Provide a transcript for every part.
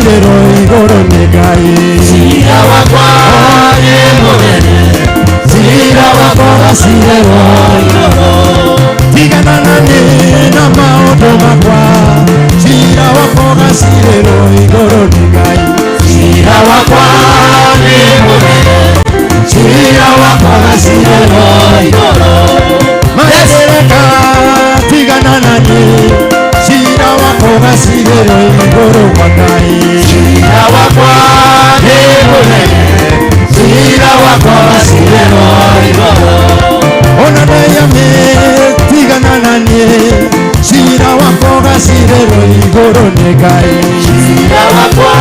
ũgacirĩrwo igũrũ nĩ Ngai. Cira wakwa nĩ mũnene, cira wakwa ũgacirĩrwo igũrũ. Tigana na niĩ na maũndũ makwa, cira wakwa ũgacirĩrwo igũrũ nĩ Ngai. Cira wakwa nĩ mũnene, cira wakwa ũgacirĩrwo igũrũ. Magereka tigana na niĩ, cira wakwa ũgacirĩrwo igũrũ kwa Ngai. Cira wakwa nĩ mũnene, cira wakwa ũgacirĩrwo igũrũ. Ona neyame tigana na niĩ, cira wakwa ũgacirĩrwo igũrũ nĩ Ngai. Cira wakwa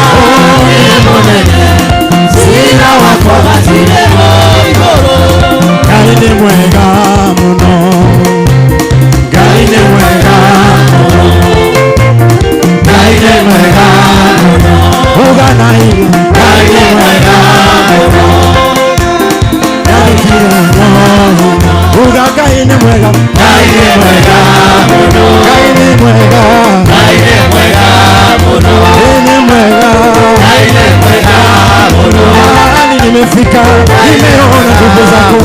nĩ mũnene, cira wakwa ũgacirĩrwo igũrũ. Ngai nĩ mwega mũno, Ngai nĩ mwega mũno, Ngai nĩ mwega mũno, uganai Ngai nĩ mwega mũno, Ngai nĩ mwega, uga Ngai nĩ mwega, Ngai nĩ mwega mũno, Ngai nĩ mwega, Ngai nĩ mwega mũno, Ngai nĩ mwega. Ngai nĩ mwega mũno. Mahali nimefika, nimeona nguvu zako,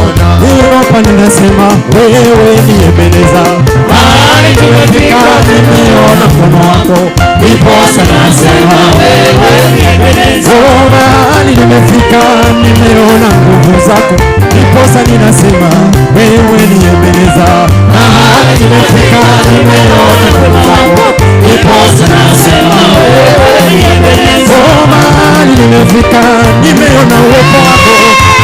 hapa ninasema wewe ni Ebeneza. Mahali tumefika, Nimeona mkono wako, ndiposa nasema wewe ni Ebeneza. Oh, mahali nimefika, nimeona nguvu zako, ndiposa ninasema wewe ni Ebeneza. Mahali tumefika, nimeona nguvu zako, ndiposa nasema wewe ni Ebeneza. Oh, mahali nimefika, nimeona uwepo wako,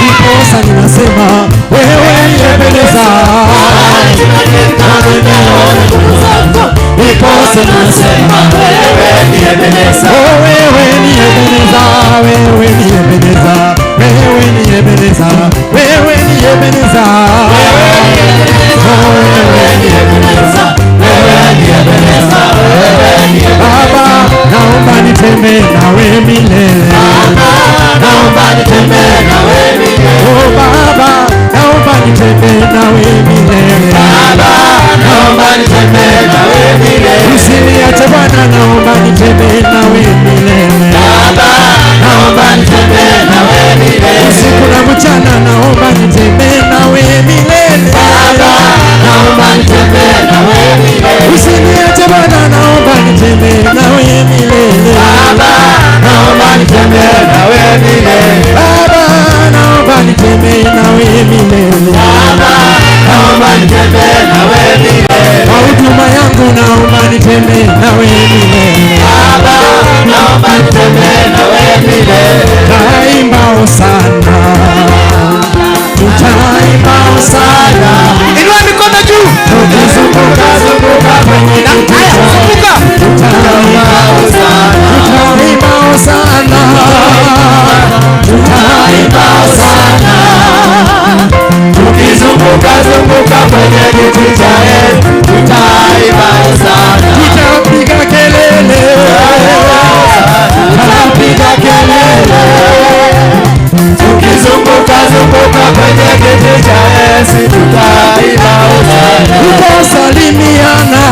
ndiposa ninasema wewe ni Ebeneza. Mahali tumefika, nimeona nguvu zako, ndiposa nasema wewe ni Ebeneza. Oh, wewe ni Ebeneza, wewe ni Ebeneza, wewe ni Ebeneza, wewe ni Ebeneza. Wewe ni Ebeneza, wewe ni Ebeneza, wewe ni Ebeneza. Baba, naomba nitembee nawe milele. Baba, naomba nitembee nawe milele. Oh Baba, naomba nitembee nawe milele. Baba, naomba nitembee nawe milele. Usiniache Bwana, naomba nitembee nawe milele. Baba, naomba nitembee nawe milele. Usiku na mchana, naomba nitembee nawe milele. Baba, naomba nitembee nawe milele. Usiniache Bwana, naomba nitembee nawe milele. Baba, naomba nitembee nawe milele. Baba, naomba nitembee nawe milele. Baba, naomba nitembee nawe milele. Kwa huduma yangu naomba nitembee nawe milele. Baba, naomba nitembee nawe milele. Taimba hosana, tutaimba hosana, Inua mikono juu. tukizunguka zunguka kwenye kiti Haya, cha zunguka. tutaimba hosana, tutaimba hosana, tutaimba hosana, Tukizunguka zunguka kwenye kiti cha enzi, tutaimba hosana. tutapiga kelele, tutapiga kelele, Tukizunguka zunguka kwenye kiti cha enzi, tutaimba hosana. tutasalimiana,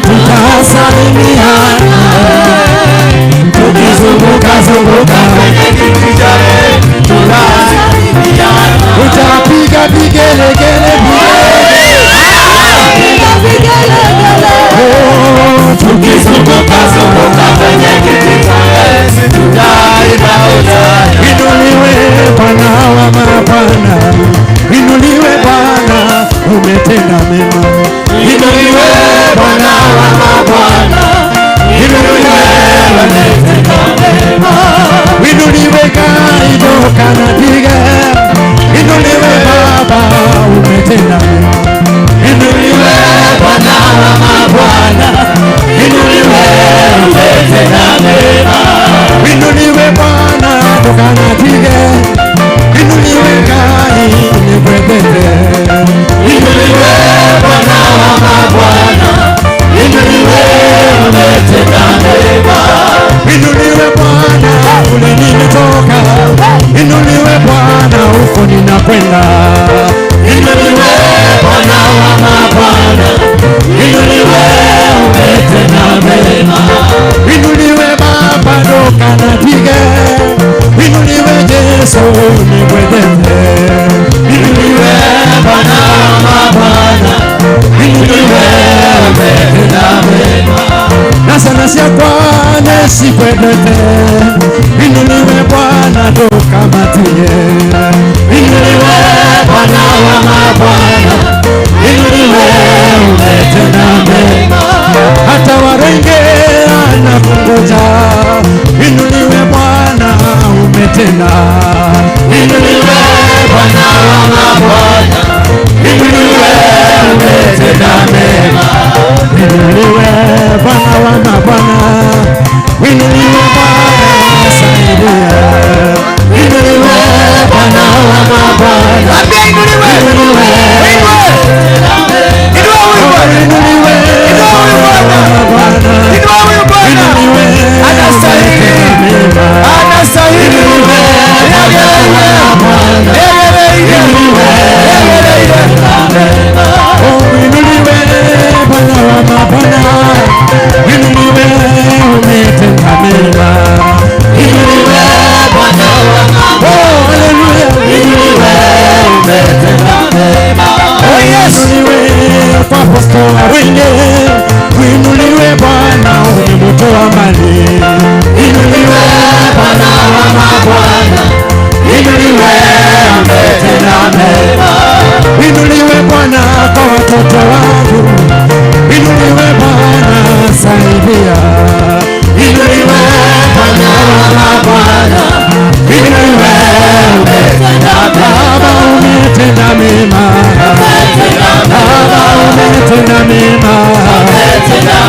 tutasalimiana, Tukizunguka zunguka kwenye kiti cha enzi, tutasalimiana. tutapiga vigelegele, vigelegele. Oh, Tukizunguka zunguka kwenye kiti cha enzi, tutaimba hosana. Inuliwe Bwana wa mabwana, inuliwe Bwana, umetenda mema. Inuliwe Bwana wa mabwana, inuliwe umetenda mema. Inuliwe Kaido Kanadige, inuliwe Baba, umetenda mema. Inuliwe Bwana wa mabwana, inuliwe umetenda mema. Inuliwe Bwana Kanadige, inuliwe Kai nikwendete. Inuliwe Bwana Ciana ciakwa nĩcikwendete, inuliwe Bwana ndũkamatige. Inuliwe Bwana wa mabwana, inuliwe umetenda mema. Hata warenge anakungoja, inuliwe Bwana umetenda. Inuliwe Bwana wa mabwana, inuliwe umetenda mema. Inuliwe Bwana wa mabwana, inuliwe Bwana saidia. Inuliwe Bwana wa mabwana, Ambia inuliwe. inuliwe, Inua huyu Bwana. inuliwe Inua huyu Bwana Bwana. wa mabwana, Inua huyu Bwana. inuliwe Anastahili. mema. Anastahili. Yegereire. Yegereire. Yegereire. Oh, inuliwe Bwana wa mabwana, inuliwe umetenda mema. Inuliwe Bwana wa mabwana. Oh, haleluya, inuliwe umetenda mema. Oh, yes. Inuliwe kwa apostola wenge, inuliwe Bwana umemutoa mbali. Inuliwe Bwana wa mabwana, inuliwe umetenda mema. Inuliwe Bwana kwa watoto wangu, inuliwe Bwana saidia. Inuliwe Bwana wa mabwana, inuliwe umetenda mema. Baba umetenda mema, Baba umetenda mema,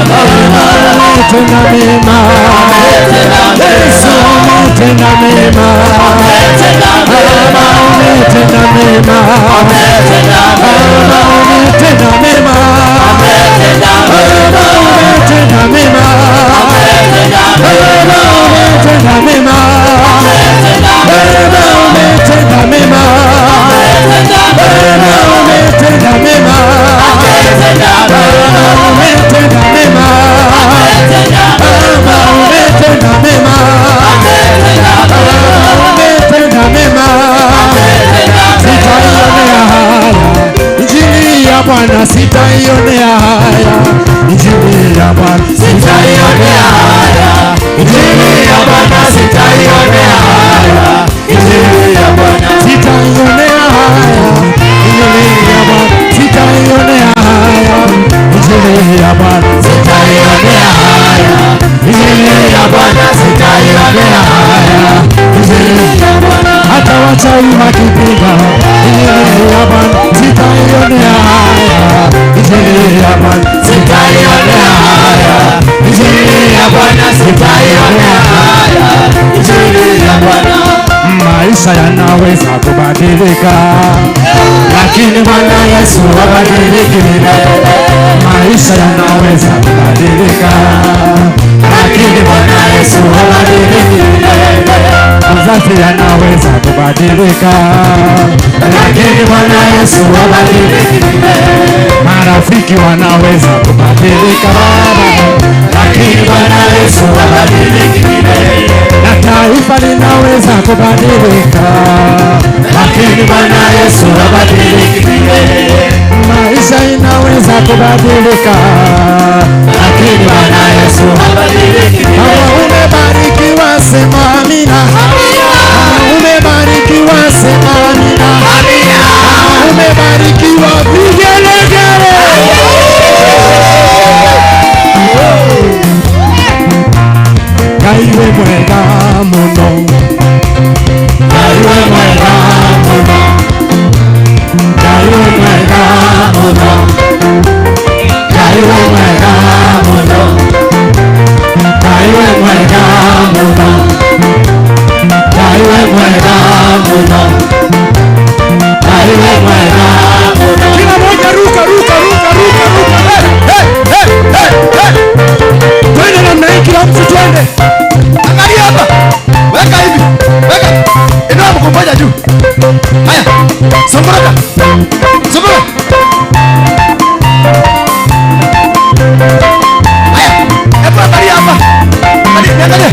Baba umetenda mema, Yesu umetenda mema, Baba umetenda mema, Baba umetenda mema, Baba umetenda mema, Baba umetenda mema, Baba umetenda mema, Baba umetenda mema, Baba umetenda mema, Baba umetenda mema, Baba umetenda mema. Sitaionea haya injili ya Bwana, sitaionea haya injili ya Bwana, Sitaionea haya. Injili ya Bwana sitaionea haya. Injili ya Bwana. Sitaionea haya injili ya Bwana, sitaionea haya injili ya Bwana, Sitaionea haya. Injili ya Bwana sitaionea haya. Injili ya Bwana. Hata wachawi wakipinga injili ya Bwana, sitaionea haya injili ya Bwana, Sitaionea haya. Injili ya Bwana sitaionea haya. Injili ya Bwana. Maisha yanaweza kubadilika, lakini Bwana Yesu habadiliki milele. Maisha yanaweza kubadilika, lakini Bwana Yesu habadiliki milele. Mazazi yanaweza kubadilika, lakini Bwana Yesu habadiliki milele. Marafiki wanaweza kubadilika baba, lakini Bwana Yesu habadiliki milele. Na taifa linaweza kubadilika, lakini Bwana Yesu habadiliki milele. Maisha inaweza kubadilika, lakini Bwana Yesu Habadiliki Kama milele. umebarikiwa sema amina. Kama umebarikiwa sema amina. Kama umebarikiwa vigelegele. Ngai wĩ mwega mũno, Ngai wĩ mwega mũno, Ngai wĩ mwega mũno, Ngai wĩ mwega mũno, Ngai wĩ mwega mũno, Ngai wĩ mwega mũno, Ngai wĩ mwega mũno. Kila mmoja ruka ruka ruka ruka ruka. Hey, hey, hey, hey, hey. Twende namna hii, kila mtu twende. Angalia hapa. Weka hivi. Weka. Inua mguu mmoja juu. Haya. Zunguruka. Zunguruka. Haya. Hebu angalia hapa. Angalia, niangalie.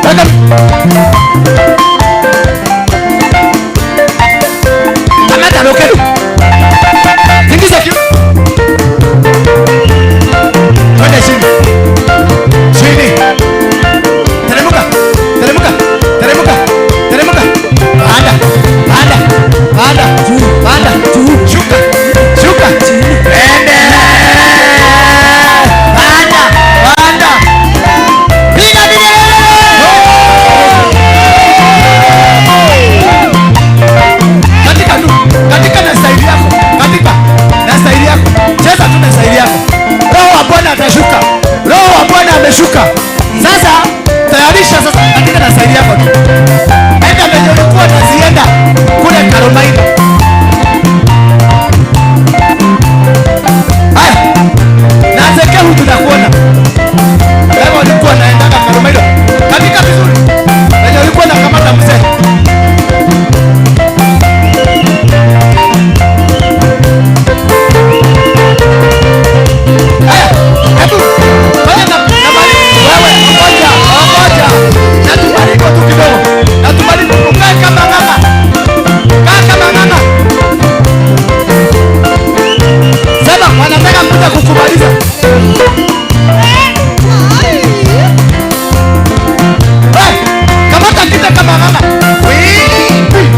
Weka. Kamata lokelo. Tingiza kiuno. Twende chini. Shuka. Sasa tayarisha sasa katika na saidi yako tu. Enda penye ulikuwa unazienda kule Karomaini. Haya. Na zeke tunakuona. Wewe ulikuwa unaenda Karomaini. Katika vizuri. Penye ulikuwa unakamata mzee. Haya. Hebu fanya na wewe ngoja. Na tubariki tu kidogo. Na tubariki ukae kama mama. Kaa kama mama. Sema wanataka mkuja kukumaliza. Hey, kamata kita kama mama. Wii. Wii.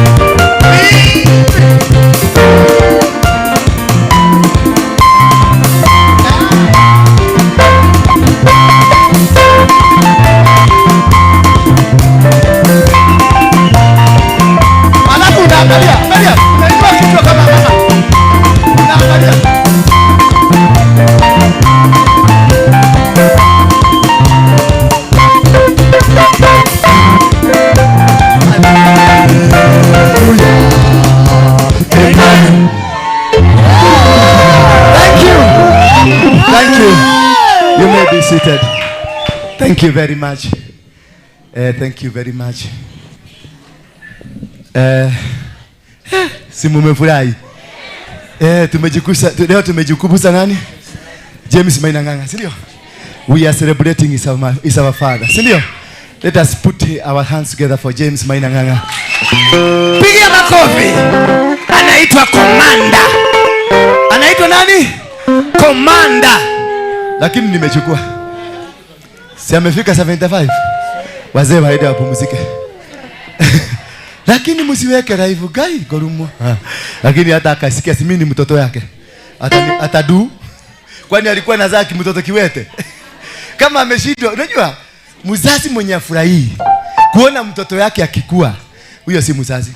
Alafu unaangalia, angalia, unainua kichwa kama mama. Unaangalia. Amen. Thank you. Thank you. You may be seated. Thank you very much. Thank you very much. Si mumefurahi? Tumejikusa leo, tumejikubusa nani? James Maina Ng'ang'a, si ndio? We are celebrating is our father, si ndio? Let us put our hands together for James Maina Ng'ang'a. Pigia makofi. Anaitwa Komanda. Anaitwa nani? Komanda. Lakini nimechukua. Si amefika 75. Wazee waende wapumzike. Lakini msiweke live guy gorumo. Lakini hata akasikia si mimi ni mtoto yake. Atadu. Kwani alikuwa anazaa mtoto kiwete? Kama ameshindwa, unajua mzazi mwenye afurahi kuona mtoto yake akikua, huyo si mzazi.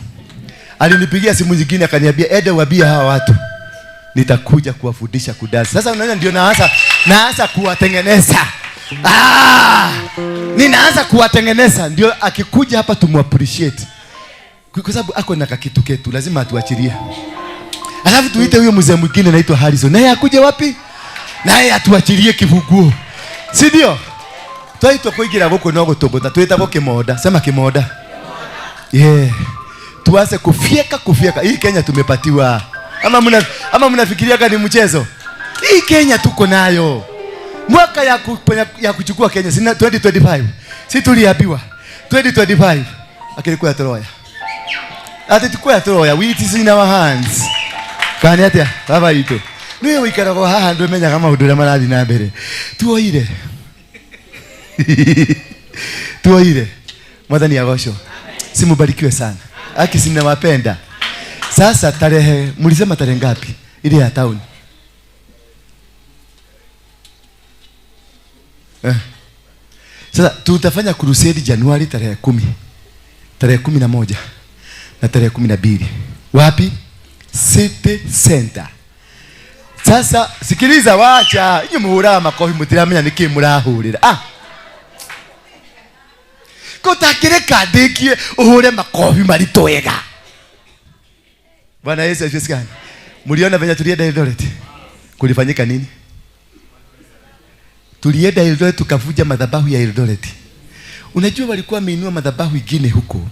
Alinipigia simu nyingine akaniambia, "Ede waambie hawa watu nitakuja kuwafundisha kudansi." Sasa unaona ndio naanza kuwatengeneza. Ninaanza kuwatengeneza ndio akikuja hapa tumuappreciate. Kwa sababu ako na kitu ketu lazima atuachilie. Alafu tuite huyo mzee mwingine anaitwa Harrison. Naye akuje wapi? Naye atuachilie kifunguo. Si ndio? Twaitwa kuigira guku no gutungata twitagwo kimoda. Sema kimoda. Yeah. Tuanze kufyeka. Hii Kenya tumepatiwa. Ama mnafikiria ni mchezo? Hii Kenya tuko nayo. Mwaka ya kuchukua Kenya sina 2025. Si tuliambiwa 2025 akilikuwa toroya. Ati tukua toroya, we it is in our hands. Kani atia baba itu. Niwe wikarago haha ndu menyaga maundu uria marathi na mbere. Tuoire. Tuoire. Mwathani agocwo. Simubarikiwe sana. Aki sinawapenda. Sasa tarehe mlisema tarehe ngapi? Ile ya town. Sasa tutafanya crusade Januari tarehe 10. Tarehe 11 na tarehe 12. Wapi? City Center. Sasa sikiliza, wacha inyu muhura makofi mutiramenya niki murahurira. Kutakireka ndikie uhure makofi marito wega. Bwana Yesu asifiwe sana. Mliona venye tulienda Eldoret? Kulifanyika nini? Tulienda Eldoret tukavuja madhabahu ya Eldoret. Unajua walikuwa wameinua madhabahu ingine huko.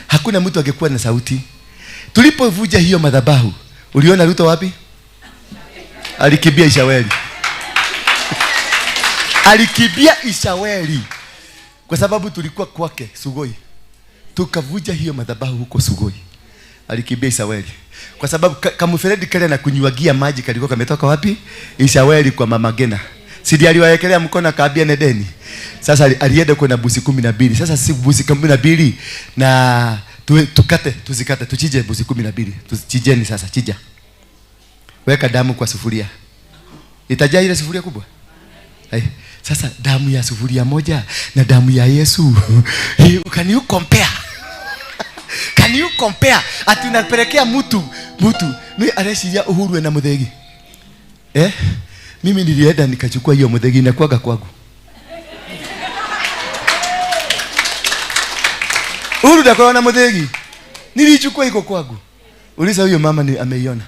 Hakuna mtu angekuwa na sauti. Tulipovuja hiyo madhabahu, uliona Ruto wapi? Alikimbia Ishaweli. Alikimbia Ishaweli. Kwa sababu tulikuwa kwake Sugoi. Tukavuja hiyo madhabahu huko Sugoi. Alikimbia Ishaweli. Kwa sababu kamferedi kale na kunywagia maji kalikuwa kametoka wapi? Ishaweli kwa Mama Gena. Sidi aliwaekelea mkono akaambia nedeni. Sasa alienda kwa na busi 12. Sasa si busi 12 na tukate, tuzikate, tuchije busi 12. Tuzichijeni sasa, chija. Weka damu kwa sufuria. Itajaa ile sufuria kubwa? Hai. Sasa damu ya sufuria moja na damu ya Yesu. Can you compare? Can you compare? Ati unapelekea mtu. Ni areshiria Uhuru na Muthegi. Mimi nilienda nikachukua hiyo Muthegi na kuaga kwangu. ndakoragwo na muthigi. Nilichukua iko kwangu. Uliza huyo mama ni ameiona.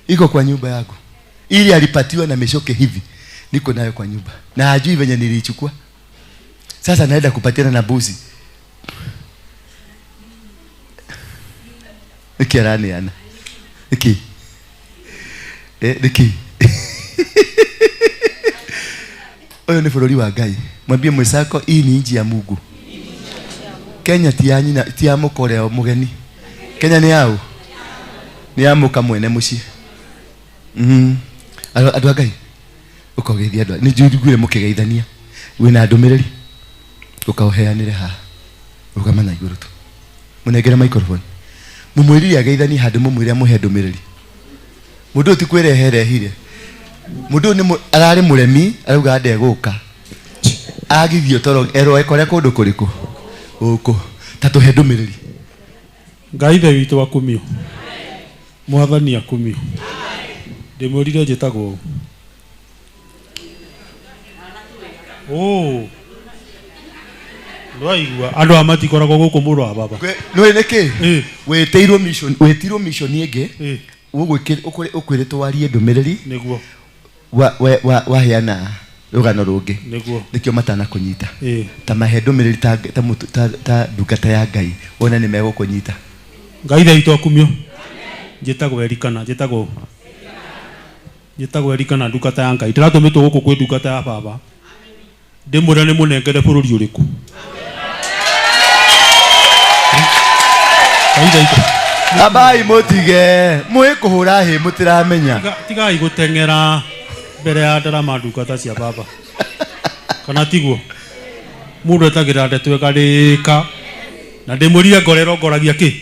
Iko kwa nyumba yangu. Ili alipatiwa na meshoke hivi. Niko nayo kwa nyumba. Na hajui venye nilichukua. Sasa naenda kupatiana na buzi. Niki arani ana. Niki. Niki. Oyo ni bũrũri wa Ngai. Mwambie mwenzako hii ni nchi ya Mungu. Kenya ti ya nyina, ti ya mũkore mũgeni. Kenya ni yao. Ni ya mũka mwene mũciĩ. Andũ a Ngai. Ũkogeithia andũ. Nĩ njiguire mũkĩgeithania. Wĩna ndũmĩrĩri. Ũkaũheanĩre haha. Rũgama na igũrũ tu. Mũnengere microphone. Mũmwĩrire ageithanie handũ mũmwĩre amũhe ndũmĩrĩri. Mũndũ ũyũ ti kwĩrehe rehire. Mũndũ ũyũ nĩ ararĩ mũremi arauga ndegũka. Agithio toro erwo ekore kũndũ kũrĩkũ. Gũkũ. Ta tũhe ndũmĩrĩri. Ngai ithe witũ akumio. Mwathani akumio. Ndĩmwĩrire njĩtagwo ũũ. Ndwaigua andũ aya matikoragwo gũkũ mũrũ wa baba. Nĩũĩ nĩkĩ? Wĩtĩirwo mission, wĩtirwo mission ĩngĩ. Ũkwĩrĩtwo warie ndũmĩrĩri. Nĩguo. Waheana rũgano rũngĩ. Nĩguo. Nĩkĩo matanakũnyita. Ta mahe ndũmĩrĩri ta ndungata ya Ngai wone nĩ megũkũnyita. Ngai ithe witũ akumio. Njĩtagwo Erikana, njĩtagwo Erikana ndungata ya Ngai. Ndĩratũmĩtwo gũkũ kwĩ ndungata ya baba. Ndĩmwĩre nĩ mũnengere bũrũri ũrĩkũ. Abai mũtige mwĩ kũhũra hĩ mũtiramenya. Tigai gũteng'era mbere ya ndarama ndungata cia baba. Kana tiguo? Mũndũ etagĩrĩra ndeto ĩkarĩka. Na ndĩmwĩrire ngoro ĩrongoragia kĩ?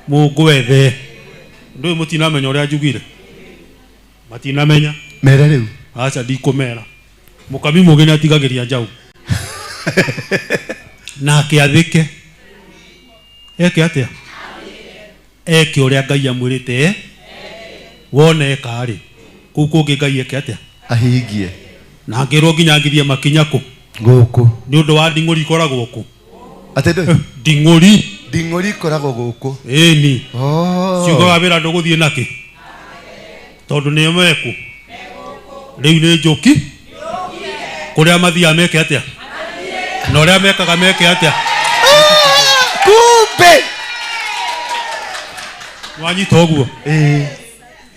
Mũngwethe. Ndũĩ mũtinamenya ũrĩa njugire. Matinamenya. Mere rĩu. Aca ndikũmera. Mũkami mũgĩ nĩatigagĩria njaũ. Na akĩathĩke. Eke atĩa? Eke ũrĩa Ngai amwĩrĩte. Wone eka rĩ. Kũu kũngĩ Ngai eke atĩa? Ahingie. Na ngĩrwo nginya ngithie makinya kũ? Gũkũ. Nĩ ũndũ wa nding'ũri ikoragwo kũ? Atĩ ndũĩ? Nding'ũri. Nding'ũri ikoragwo gũkũ. Ĩni. Ciugaga wĩra ndũgũthiĩ nakĩ? Tondũ nĩo mekũ. Rĩu nĩ njũki. Kũrĩa mathiaga meke atĩa? Na ũrĩa mekaga meke atĩa? Kumbe. Wanyita ũguo?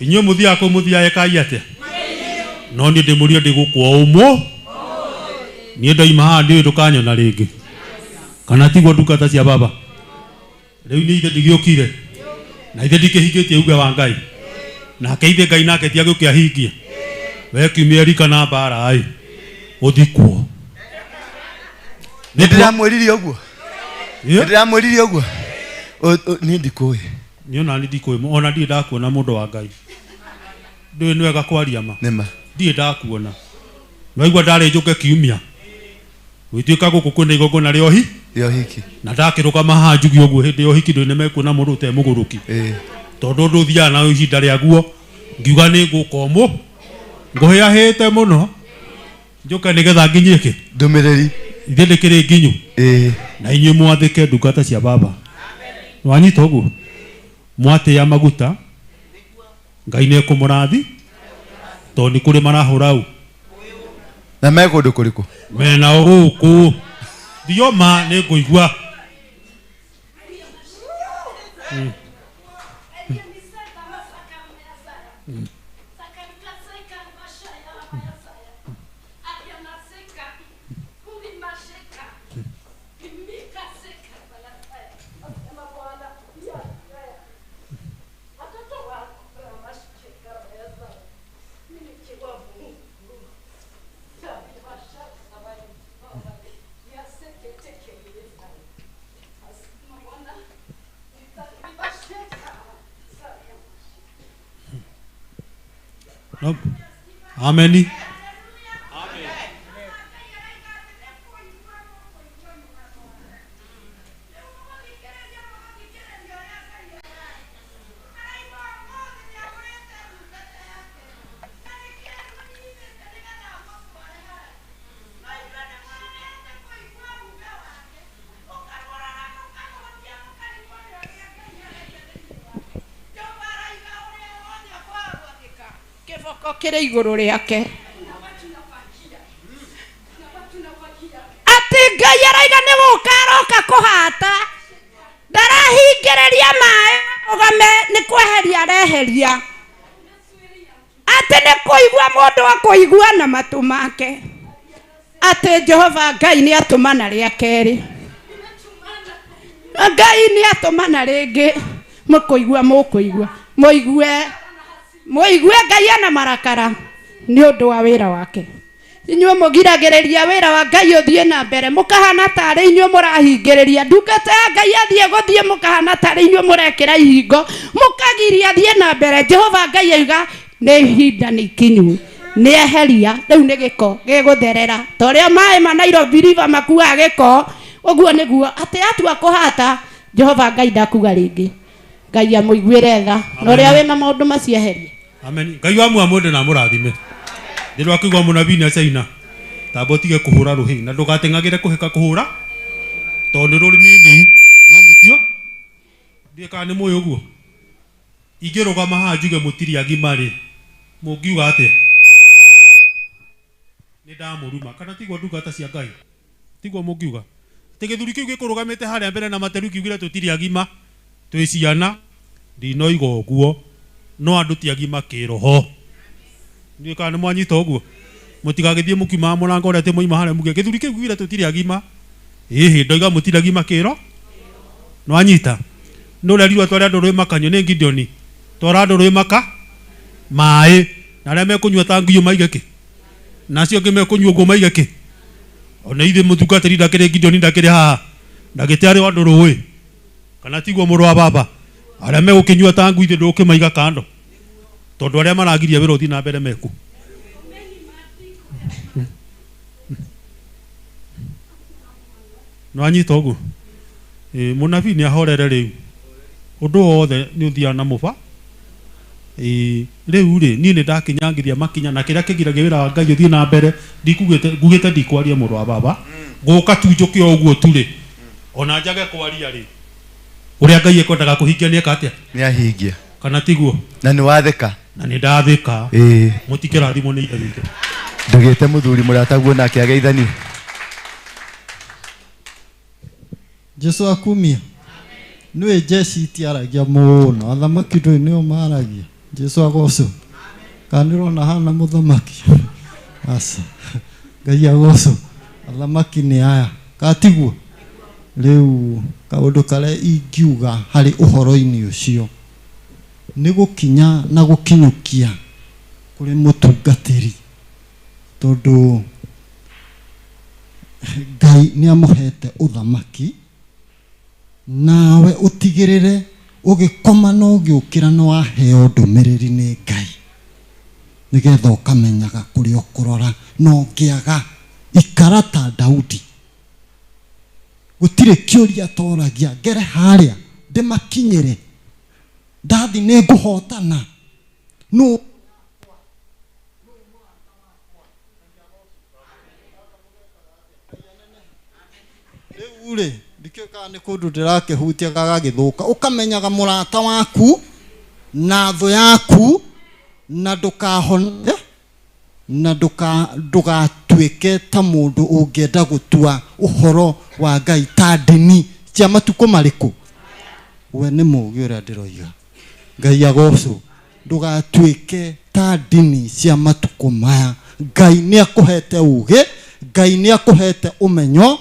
Inyuĩ mũthiaga kũu mũthiaga ekai atĩa? No niĩ ndĩmũrie ndĩgũkũ o ũmwe. Niĩ ndoima haha ndiũĩ ndũkanyona rĩngĩ. Kana tiguo ndungata cia baba? Rĩu niĩ ithe ndigĩũkire. Na ithe ndikĩhingĩtie uge wa Ngai. Nake ithe Ngai nake ti agĩũke ahingie. We kiumia Erika na mbara ĩ. Ũthikwo. Nĩ ndĩramwĩrire ũguo. Nĩ ndĩramwĩrire ũguo. Niĩ ndikũĩ. Niĩ ona niĩ ndikũĩ, ona ndirĩ ndakuona mũndũ wa Ngai. Ndũĩ nĩ wega kwaria ma. Nĩma. Ndirĩ ndakuona. Nĩwaigua ndarĩ njũke kiumia. Gwĩtuĩka gũkũ kwĩna igongona rĩa ũhi? Rĩa ũhiki. Na ndakĩrũgama haha njuge ũguo hĩndĩ ya ũhiki ndũĩ nĩmekuona mũndũ ũtarĩ mũgũrũki. Tondũ ũndũ ũthiaga na ihinda rĩaguo. Ngiuga nĩ ngũka ũmũ. Ngũhĩahĩte mũno. Njũke nĩgetha nginyie kĩ? Ndũmĩrĩri. Ithe ndĩkĩrĩ nginyu. Na inyuĩ mwathĩke ndungata cia baba. Wanyita ũguo? Mwatĩĩa maguta. Ngai nĩekũmũrathi. Tondũ nĩ kũrĩ marahũra ũ. Na me kũndũ kũrĩkũ? Mena gũkũ. Thioma nĩ ngũigua. No. Ameni. Gĩko kĩrĩ igũrũ rĩake. Atĩ Ngai araiga nĩ gũka aroka kũhata, ndarahingĩrĩria maĩ ũgame nĩ kweheria areheria. Atĩ nĩ kũigua mũndũ akũigua na matũ make atĩ Jehova Ngai nĩ atũmana rĩa kerĩ, Ngai nĩ atũmana rĩngĩ. Mũkũigua, mũkũigua, mũigue, mũigue Ngai ana marakara nĩ ũndũ wa wĩra wake. Inyuĩ mũgiragĩrĩria wĩra wa Ngai ũthiĩ na mbere, mũkahana tarĩ inyuĩ mũrahingĩrĩria ndungata ya Ngai athiĩ gũthiĩ, mũkahana tarĩ inyuĩ mũrekĩra ihingo, mũkagiria athiĩ na mbere. Jehova Ngai auga nĩ ihinda nĩ ikinyu, nĩ eheria rĩu nĩ gĩko gĩgũtherera ta ũrĩa maĩ ma Nairobi River makuaga gĩko, ũguo nĩguo atĩ atua kũhata Jehova Ngai ndakuga rĩngĩ. Ngai amũiguĩre tha na ũrĩa wĩna maũndũ macio eherie. Amen. Ngai wa muamwende na amũrathime. Ndĩrwa kũigua mũnabii nĩ acaina tamba ũtige kũhũra rũhĩ na ndũgateng'agĩre kũhĩka kũhũra tondũ nĩ rũrĩmĩ no mũtio ndiĩ kana nĩ mũĩ ũguo. Ingĩrũgama haha njuge mũtirĩ agima rĩ, mũngiuga atĩa? Nĩ ndamũruma kana tiguo ndungata cia Ngai? Tiguo mũngiuga? Atĩ gĩthuri kĩu gĩkũrũgamĩte harĩa mbere na materu kiugire tũtirĩ agima, twĩ ciana, ndinoiga ũguo, no andũ ti agima kĩroho. Ndiũĩ kana nĩ mwanyita ũguo. Mũtigagĩthiĩ mũkiumaga mũrango ũrĩa atĩ mwaima harĩa muge gĩthuri kĩu kiugire tũtirĩ agima. Ĩhĩ, ndoiga mũtirĩ agima kĩro. Nĩwanyita? Nĩ ũrerirwo tware andũ rũĩ makanyue nĩ Gideon. Twara andũ rũĩ maka maĩ na arĩa mekũnyua ta ngui maige kĩ? Na acio angĩ mekũnyua ũguo maige kĩ? Ona ithuĩ mũtungatĩri ndakĩrĩ Gideon ndakĩrĩ haha. Ndagĩte arĩ andũ rũĩ. Kana tiguo mũrũ wa baba? Arĩa megũkĩnyua ta ngui ithuĩ ndũgũkĩmaiga kando. Tondũ arĩa maragiria wĩra ũthiĩ na mbere meku. Nĩwanyita ũguo? Mũnabii nĩ ahorere rĩu. Ũndũ wothe nĩ ũthiaga na mũba. Rĩu rĩ, niĩ nĩ ndakinyangithia makinya na kĩrĩa kĩgiragia wĩra wa Ngai ũthiĩ na mbere, ndikugĩte, ngugĩte ndikwaria mũrũ wa baba. Gũka tu njũke o ũguo tu rĩ, ona njage kwaria rĩ, ũrĩa Ngai ekwendaga kũhingia nĩ eka atĩa? Nĩ ahingia. Kana tiguo? Na nĩ wathĩka. Na nĩ ndathĩka. Mũtikĩrathimwo nĩ Ithe witũ. Ndũgĩte mũthuri mũrataguo nake ageithanie. Jesu akumia. Nĩwe jeshi itiaragia mũno, athamaki ndũĩ nĩo maragia. Jesu agocwo. Kana nĩũrona hana mũthamaki? Aca. Ngai agocwo. Athamaki nĩ aya. Katiguo? Rĩu kaũndũ karĩa ingiuga harĩ ũhoro-inĩ ũcio nĩ gũkinya na gũkinyũkia kũrĩ mũtungatĩri, tondũ Ngai nĩ amũhete ũthamaki, nawe ũtigĩrĩre ũgĩkoma na ũgĩũkĩra nĩ waheo ndũmĩrĩri nĩ Ngai, nĩgetha ũkamenyaga kũrĩa ũkũrora na ũngĩaga ikara ta Daudi. Gũtirĩ kĩũria toragia, ngere harĩa ndĩmakinyĩre, ndathi nĩ ngũhotana. Nũ rĩu rĩ, ndikĩũĩ kana nĩ kũndũ ndĩrakĩhutia gagagĩthũka. Ũkamenyaga mũrata waku na thũ yaku, na ndũkahone, na ndũgatuĩke ta mũndũ ũngĩenda gũtua ũhoro wa Ngai ta ndini cia matukũ marĩkũ. We nĩ mũũgĩ ũrĩa ndĩroiga. Ngai agocwo. Ndũgatuĩke ta ndini cia matukũ maya. Ngai nĩ akũhete ũũgĩ, Ngai nĩ akũhete ũmenyo.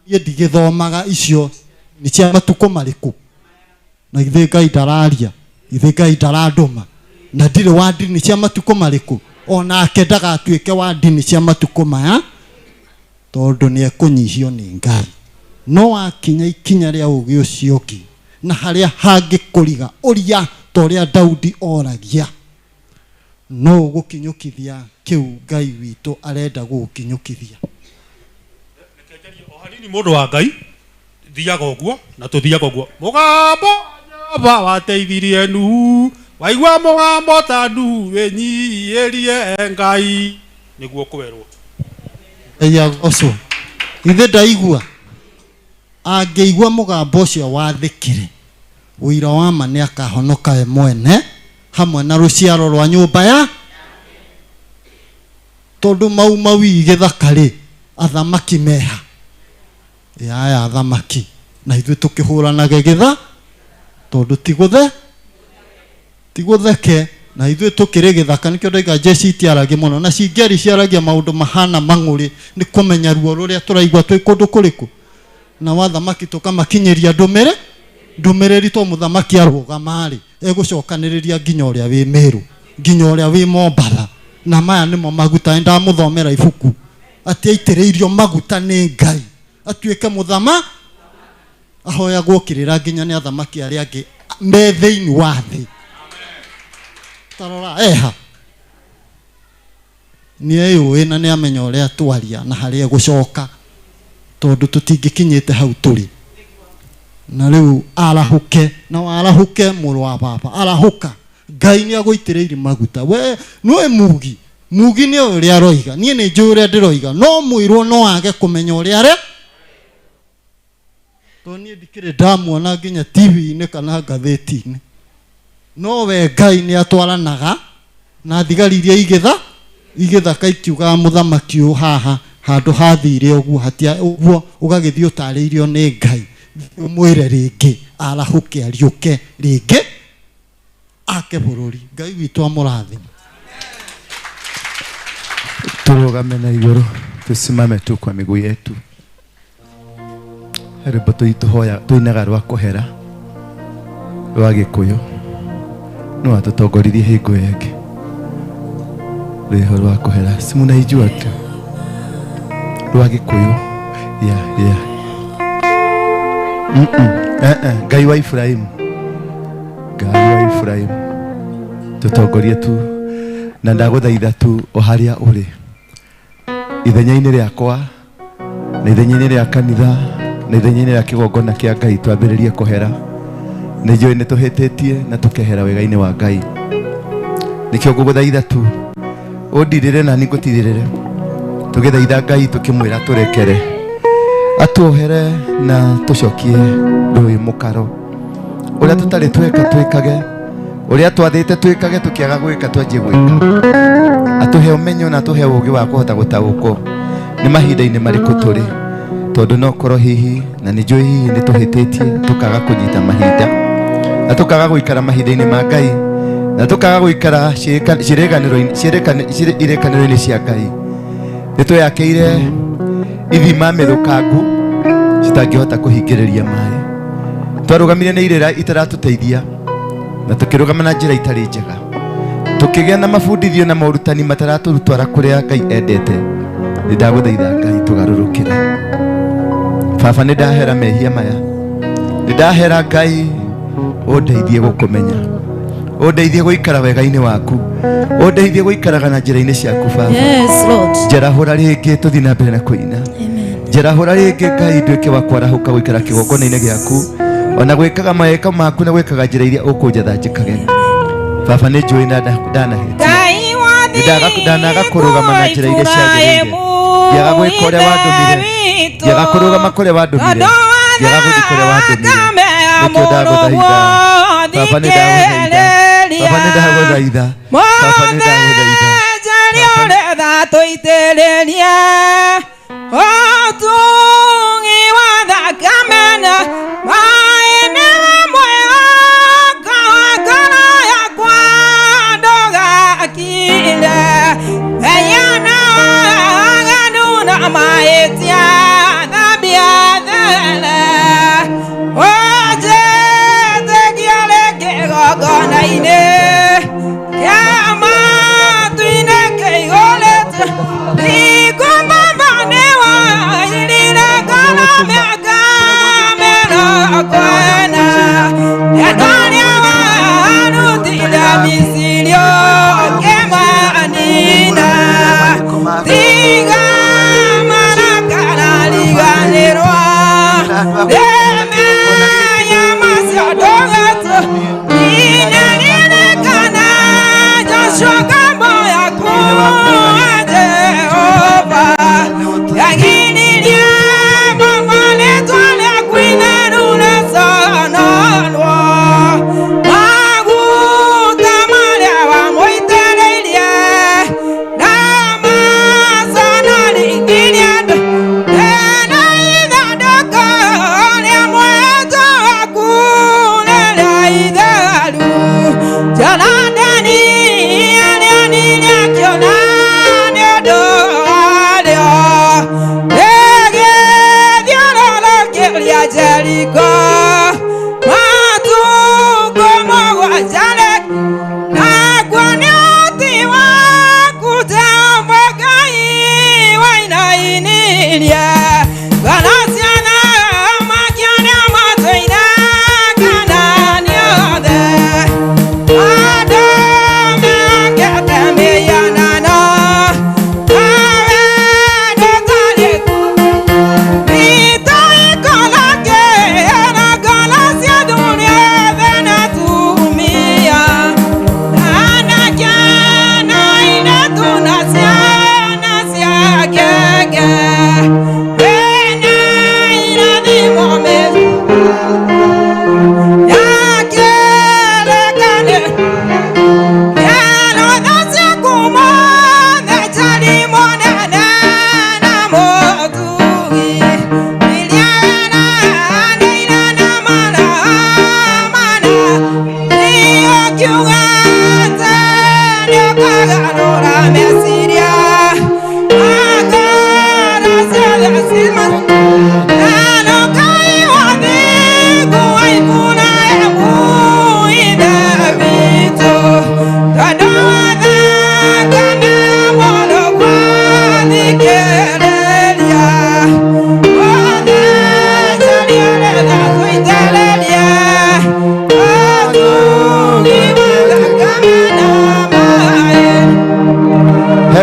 Niĩ ndigĩthomaga icio nĩ cia matukũ marĩkũ. Na ithe Ngai ndararia, ithe Ngai ndarandũma, na ndirĩ wa ndini cia matukũ marĩkũ. Onake ndagatuĩke wa ndini cia matukũ maya, tondũ nĩ ekũnyihio nĩ Ngai. No wakinya ikinya rĩa ũũgĩ ũcio ũngĩ, na harĩa hangĩkũriga ũria ta ũrĩa Daudi oragia, no ũgũkinyũkithia kĩu Ngai witũ arenda gũgũkinyũkithia. Reke njarie o hanini mũndũ wa Ngai, thiaga ũguo na tũthiaga ũguo. Mũgambo Jehova wateithirie Nuhu, waigua mũgambo ta Nuhu wĩnyiihĩrie Ngai, nĩguo kwerwo. Ngai agocwo. Ithe ndaigua, angĩigua mũgambo ũcio wathĩkĩre, ũira wa ma nĩ akahonoka we mwene Hamwe na rũciaro rwa nyũmba ya tondũ mau mawi gĩthaka rĩ athamaki meha ya athamaki na ithuĩ tũkĩhũranage gĩtha tondũ ti gũtheke na ithuĩ tũkĩrĩ gĩthaka nĩkĩo ndaiga jeshi itiaragia mũno na cingĩari ciaragia maũndũ mahana mang'ũrĩ nĩ kũmenya ruo rũrĩa tũraigua twĩ kũndũ kũrĩkũ na wathamaki tũkamakinyĩria ndũmĩrĩri to mũthamaki arũgama rĩ egũcokanĩrĩria nginya ũrĩa wĩ Meru nginya ũrĩa wĩ Mombatha na maya nĩmo maguta ndamũthomera ibuku atĩ aitĩrĩirio maguta nĩ Ngai atuĩke mũthama ahoyagwo kĩrĩra nginya nĩ athamaki arĩa angĩ me thĩinĩ wa thĩ tarora eha nĩ eyũĩ na nĩ amenya ũrĩa twaria na harĩa egũcoka tondũ tũtingĩkinyĩte hau tũrĩ na rĩu arahũke na warahũke mũrũ wa baba arahũka Ngai nĩ agũitĩrĩirie maguta we nĩwe mugi mugi nĩ ũrĩa aroiga niĩ nĩ njũĩ ũrĩa ndĩroiga no mwĩrwo no age kũmenya ũrĩa are tondũ niĩ ndikĩrĩ ndamuona nginya TV-inĩ kana ngathĩti-inĩ no we Ngai nĩ atwaranaga na thigari iria igĩthaka ikiugaga mũthamaki ũyũ haha handũ hathire ũguo hatia ũguo ũgagĩthiĩ ũtarĩirio nĩ Ngai ũmwĩre rĩngĩ arahũke ariũke rĩngĩ ake bũrũri Ngai witũ amũrathime. Turugame na igũrũ tusimame tu kwa miguu yetu. Rwĩmbo tũinaga rwa kũhera rwa Gĩkũyũ no atũtongoririe hingo ĩngĩ rwĩho rwa kũhera si munaijua tu rwa Gĩkũyũ ya Ngai wa Ibrahimu Ngai wa Ibrahimu tũtongorie tu na ndagũthaitha tu o harĩa ũrĩ ithenya-inĩ rĩakwa na ithenya-inĩ rĩa kanitha na ithenya-inĩ rĩa kĩgongona kĩa Ngai twambĩrĩrie kũhera nĩ njũĩ nĩ tũhĩtĩtie na tũkehera wega-inĩ wa Ngai nĩkĩo ngũgũthaitha tu ũndirĩre na niĩ ngũtirĩrĩre tũgĩthaitha Ngai tũkĩmwĩra tũrekere atuohere na tũcokie rũĩ mũkaro ũrĩa tũtarĩ tweka twĩkage ũrĩa twathĩte twĩkage tũkĩaga gwĩka twanjie gwĩka atũhe ũmenyo na atũhe ũũgĩ wa kũhota gũtaũkwo nĩ mahinda-inĩ marĩkũ tũrĩ tondũ no korwo hihi na nĩ njũĩ hihi nĩ tũhĩtĩtie tũkaga kũnyita mahinda na tũkaga gũikara mahinda-inĩ ma Ngai na tũkaga gũikara irĩkanĩro-inĩ cia Ngai nĩ twĩyakĩire ithima mĩthũkangu citangĩhota kũhingĩrĩria maĩ twarũgamire nĩ irĩra itaratũteithia na tũkĩrũgama na njĩra itarĩ njega tũkĩgĩa na mabundithio na morutani mataratũtwara kũrĩa Ngai endete nĩ ndagũthaitha Ngai tũgarũrũkĩre baba nĩ ndahera mehia maya nĩ ndahera Ngai ũndeithie gũkũmenya ũndeithie gũikara wega-inĩ waku ũndeithie gũikaraga na njĩra-inĩ ciaku baba. Yes, Lord. Njerahũra rĩngĩ tũthiĩ na mbere na kũina. Njerahũra rĩngĩ Ngai nduĩke wa kwarahũka gũikara kĩgongona-inĩ gĩaku ona gwĩkaga mawĩko maku na gwĩkaga njĩra iria ũkũnjatha njĩkage baba nĩ njũĩ na ndanahĩtia ndanaga kũrũgama na njĩra iria ciagĩrĩire ndiaga gwĩka ũrĩa wandũmire ndiaga kũrũgama kũrĩa wandũmire ndiaga gũthiĩ kũrĩa wandũmire nĩkĩo ndagũthaitha baba nĩ ndagũthaitha baba nĩ ndagũthaitha baba nĩ ndagũthaitha Maguta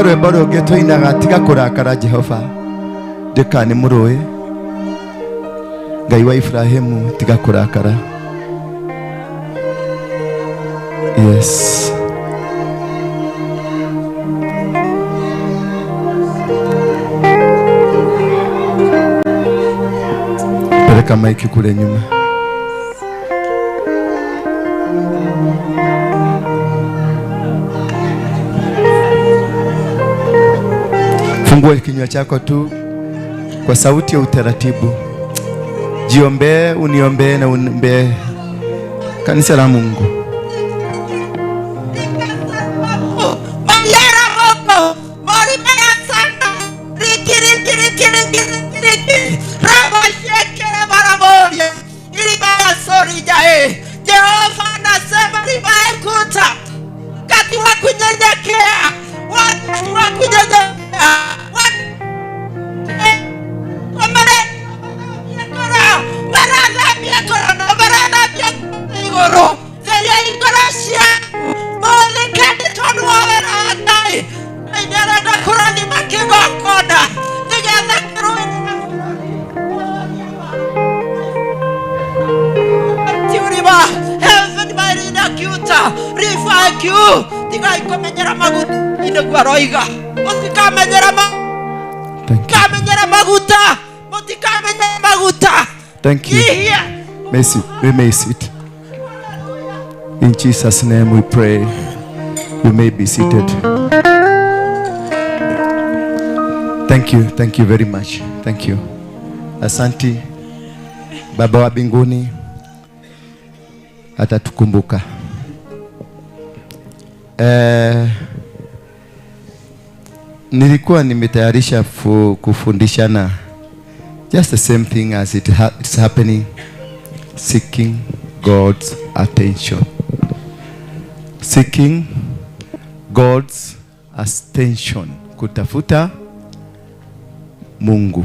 Rwĩmbo rũngĩ tũinaga tiga kũrakara Jehova ndĩka nĩ mũrũĩ Ngai wa Ibrahimu tiga kũrakara. Yes. Peleka maiki kule nyuma. Fungua kinywa chako tu kwa sauti ya utaratibu. Jiombee, uniombee na uniombee kanisa la Mungu. Thank you. We may sit. In Jesus' name we pray. You may be seated. Thank you. Thank you very much. Thank you. Asanti. Baba wa mbinguni atatukumbuka. Nilikuwa nimetayarisha kufundishana just the same thing as it's happening, seeking God's attention. Seeking God's attention. Kutafuta Mungu.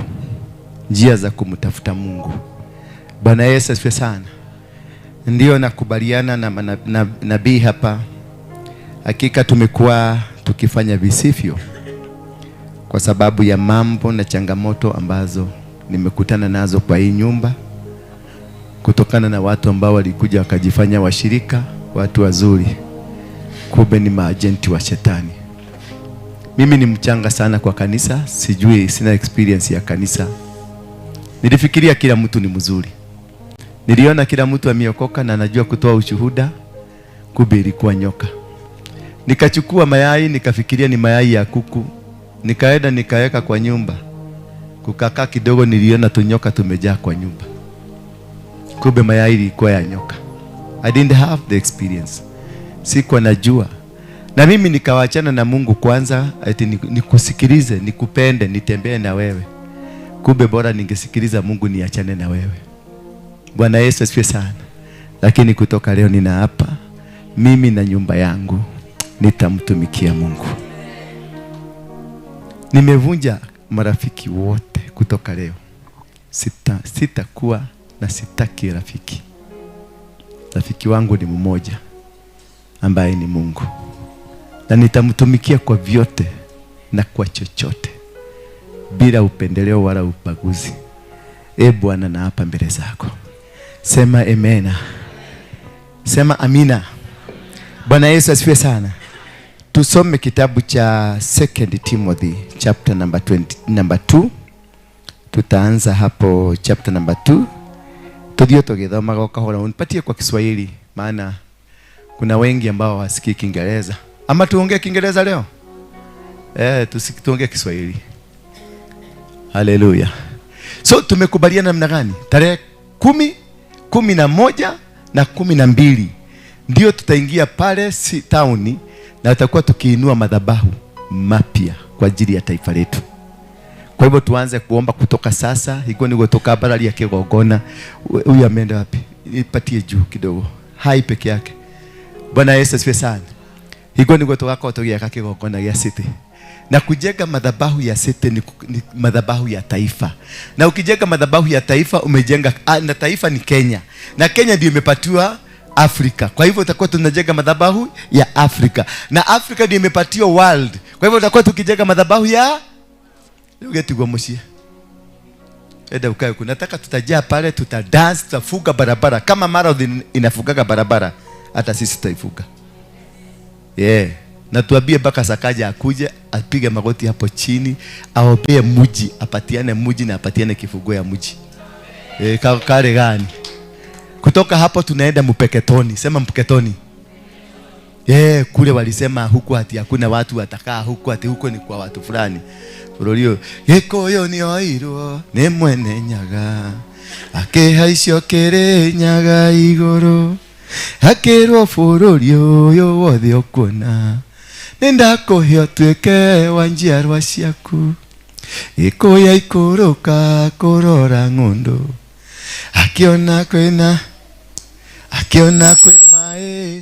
Njia za kumtafuta Mungu. Bwana Yesu asifiwe sana. Ndio nakubaliana na nabii hapa. Hakika tumekuwa tukifanya visivyo kwa sababu ya mambo na changamoto ambazo nimekutana nazo kwa hii nyumba, kutokana na watu ambao walikuja wakajifanya washirika, watu wazuri, kumbe ni maagenti wa shetani. Mimi ni mchanga sana kwa kanisa, sijui, sina experience ya kanisa. Nilifikiria kila mtu ni mzuri. Niliona kila mtu ameokoka na anajua kutoa ushuhuda, kumbe ilikuwa nyoka. Nikachukua mayai, nikafikiria ni mayai ya kuku. Nikaenda nikaweka kwa nyumba. Kukakaa kidogo niliona tunyoka tumejaa kwa nyumba. Kumbe mayai ilikuwa ya nyoka. I didn't have the experience. Sikuwa najua. Na mimi nikawaachana na Mungu kwanza, eti nikusikilize, nikupende, nitembee na wewe. Kumbe bora ningesikiliza Mungu niachane na wewe. Bwana Yesu asifiwe sana. Lakini kutoka leo ninaapa, mimi na nyumba yangu nitamtumikia Mungu. Nimevunja marafiki wote kutoka leo. Sitakuwa na sitaki rafiki. Rafiki wangu ni mmoja ambaye ni Mungu. Na nitamtumikia kwa vyote na kwa chochote, bila upendeleo wala ubaguzi. E Bwana, naapa mbele zako. Sema amena. Sema amina. Bwana Yesu asifiwe sana. Tusome kitabu cha 2 Timothy chapter number 2. Tutaanza hapo chapter number 2. Tudio tugithoma kahora. Unipatie kwa Kiswahili maana kuna wengi ambao hawasikii Kiingereza. Ama tuongee Kiingereza leo? Tuongee Kiswahili. Haleluya. So tumekubaliana namna gani? Tarehe 10, 11 na 12 ndio tutaingia pale si town. Na tutakuwa tukiinua madhabahu mapya kwa ajili ya taifa letu. Kwa hivyo tuanze kuomba kutoka sasa. Iko ni kutoka barali ya kigongona. Huyu ameenda wapi? Ipatie juu kidogo. Hai peke yake. Bwana Yesu asifiwe sana. Iko ni kutoka kwa tugiaka kigongona ya city. Na kujenga madhabahu ya city ni madhabahu ya taifa. Na ukijenga madhabahu ya taifa umejenga, na taifa ni Kenya. Na Kenya ndio imepatiwa Afrika. Kwa hivyo tutakuwa tunajenga madhabahu ya Afrika. Na Afrika ndio imepatiwa world. Kwa hivyo tutakuwa tukijenga madhabahu ya ugetigwa mucie. Enda ukae huko. Nataka tutajaa pale, tutadance, tutafuga barabara. Kama marathon inafugaga barabara, hata sisi tutaifuga. Yeah. Na tuambie mpaka Sakaja akuje, apige magoti hapo chini, aopee muji, apatiane muji na apatiane kifunguo ya muji. Kare gani? Kutoka hapo tunaenda Mpeketoni. Sema Mpeketoni. Kule walisema huku ati hakuna watu watakaa huku, ati huko ni kwa watu fulani. Bũrũri Gĩkũyũ nĩ oirwo nĩ mwene Nyaga, akĩhaicio Kĩrĩnyaga igũrũ, akĩrwo bũrũri ũyũ wothe ũkuona, nĩndakũhe ũtuĩke wa njiarwa ciaku. Gĩkũyũ aikũrũka kũrora ng'ũndũ, akiona kwĩna, akiona kwĩ maĩ,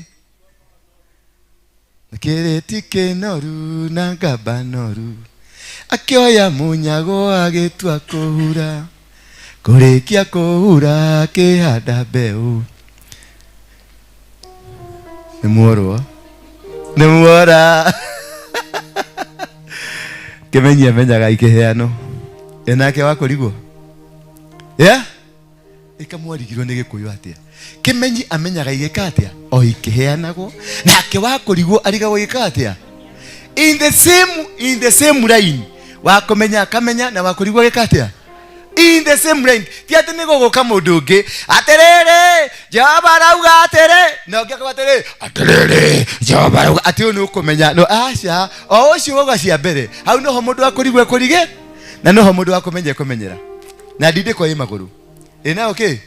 kĩrĩti kĩnoru na ngamba noru, akĩoya mũnyago agĩtua kũhura, kũrĩkia kũhura akĩhanda mbeũ. Nĩ muorwo, nĩ muora. Kĩmenyi amenyaga ikĩheanwo. Ĩ nake wakũrigwo? Yeah? Ĩkamwarigirwo nĩ Gĩkũyũ atĩa? Kĩmenyi amenyaga igĩka atĩa? O ikĩheanagwo. Nake wakũrigwo arigagwo igĩka atĩa? In the same line. Wakomenya akamenya na wakũrigwo agĩka atĩa? In the same line. Ti atĩ nĩ gũgũka mũndũ ũngĩ atĩrĩrĩ Jehova arauga atĩrĩ, na ũngĩ akauga atĩrĩ atĩrĩrĩ Jehova arauga atĩ ũyũ nĩ ũkũmenya. No aca, o ũcio wauga cia mbere hau noho mũndũ wakũrigwo ekũrige, na noho mũndũ wakũmenya ekũmenyera. Na ndindĩko ĩ magũrũ ĩ nayo kĩ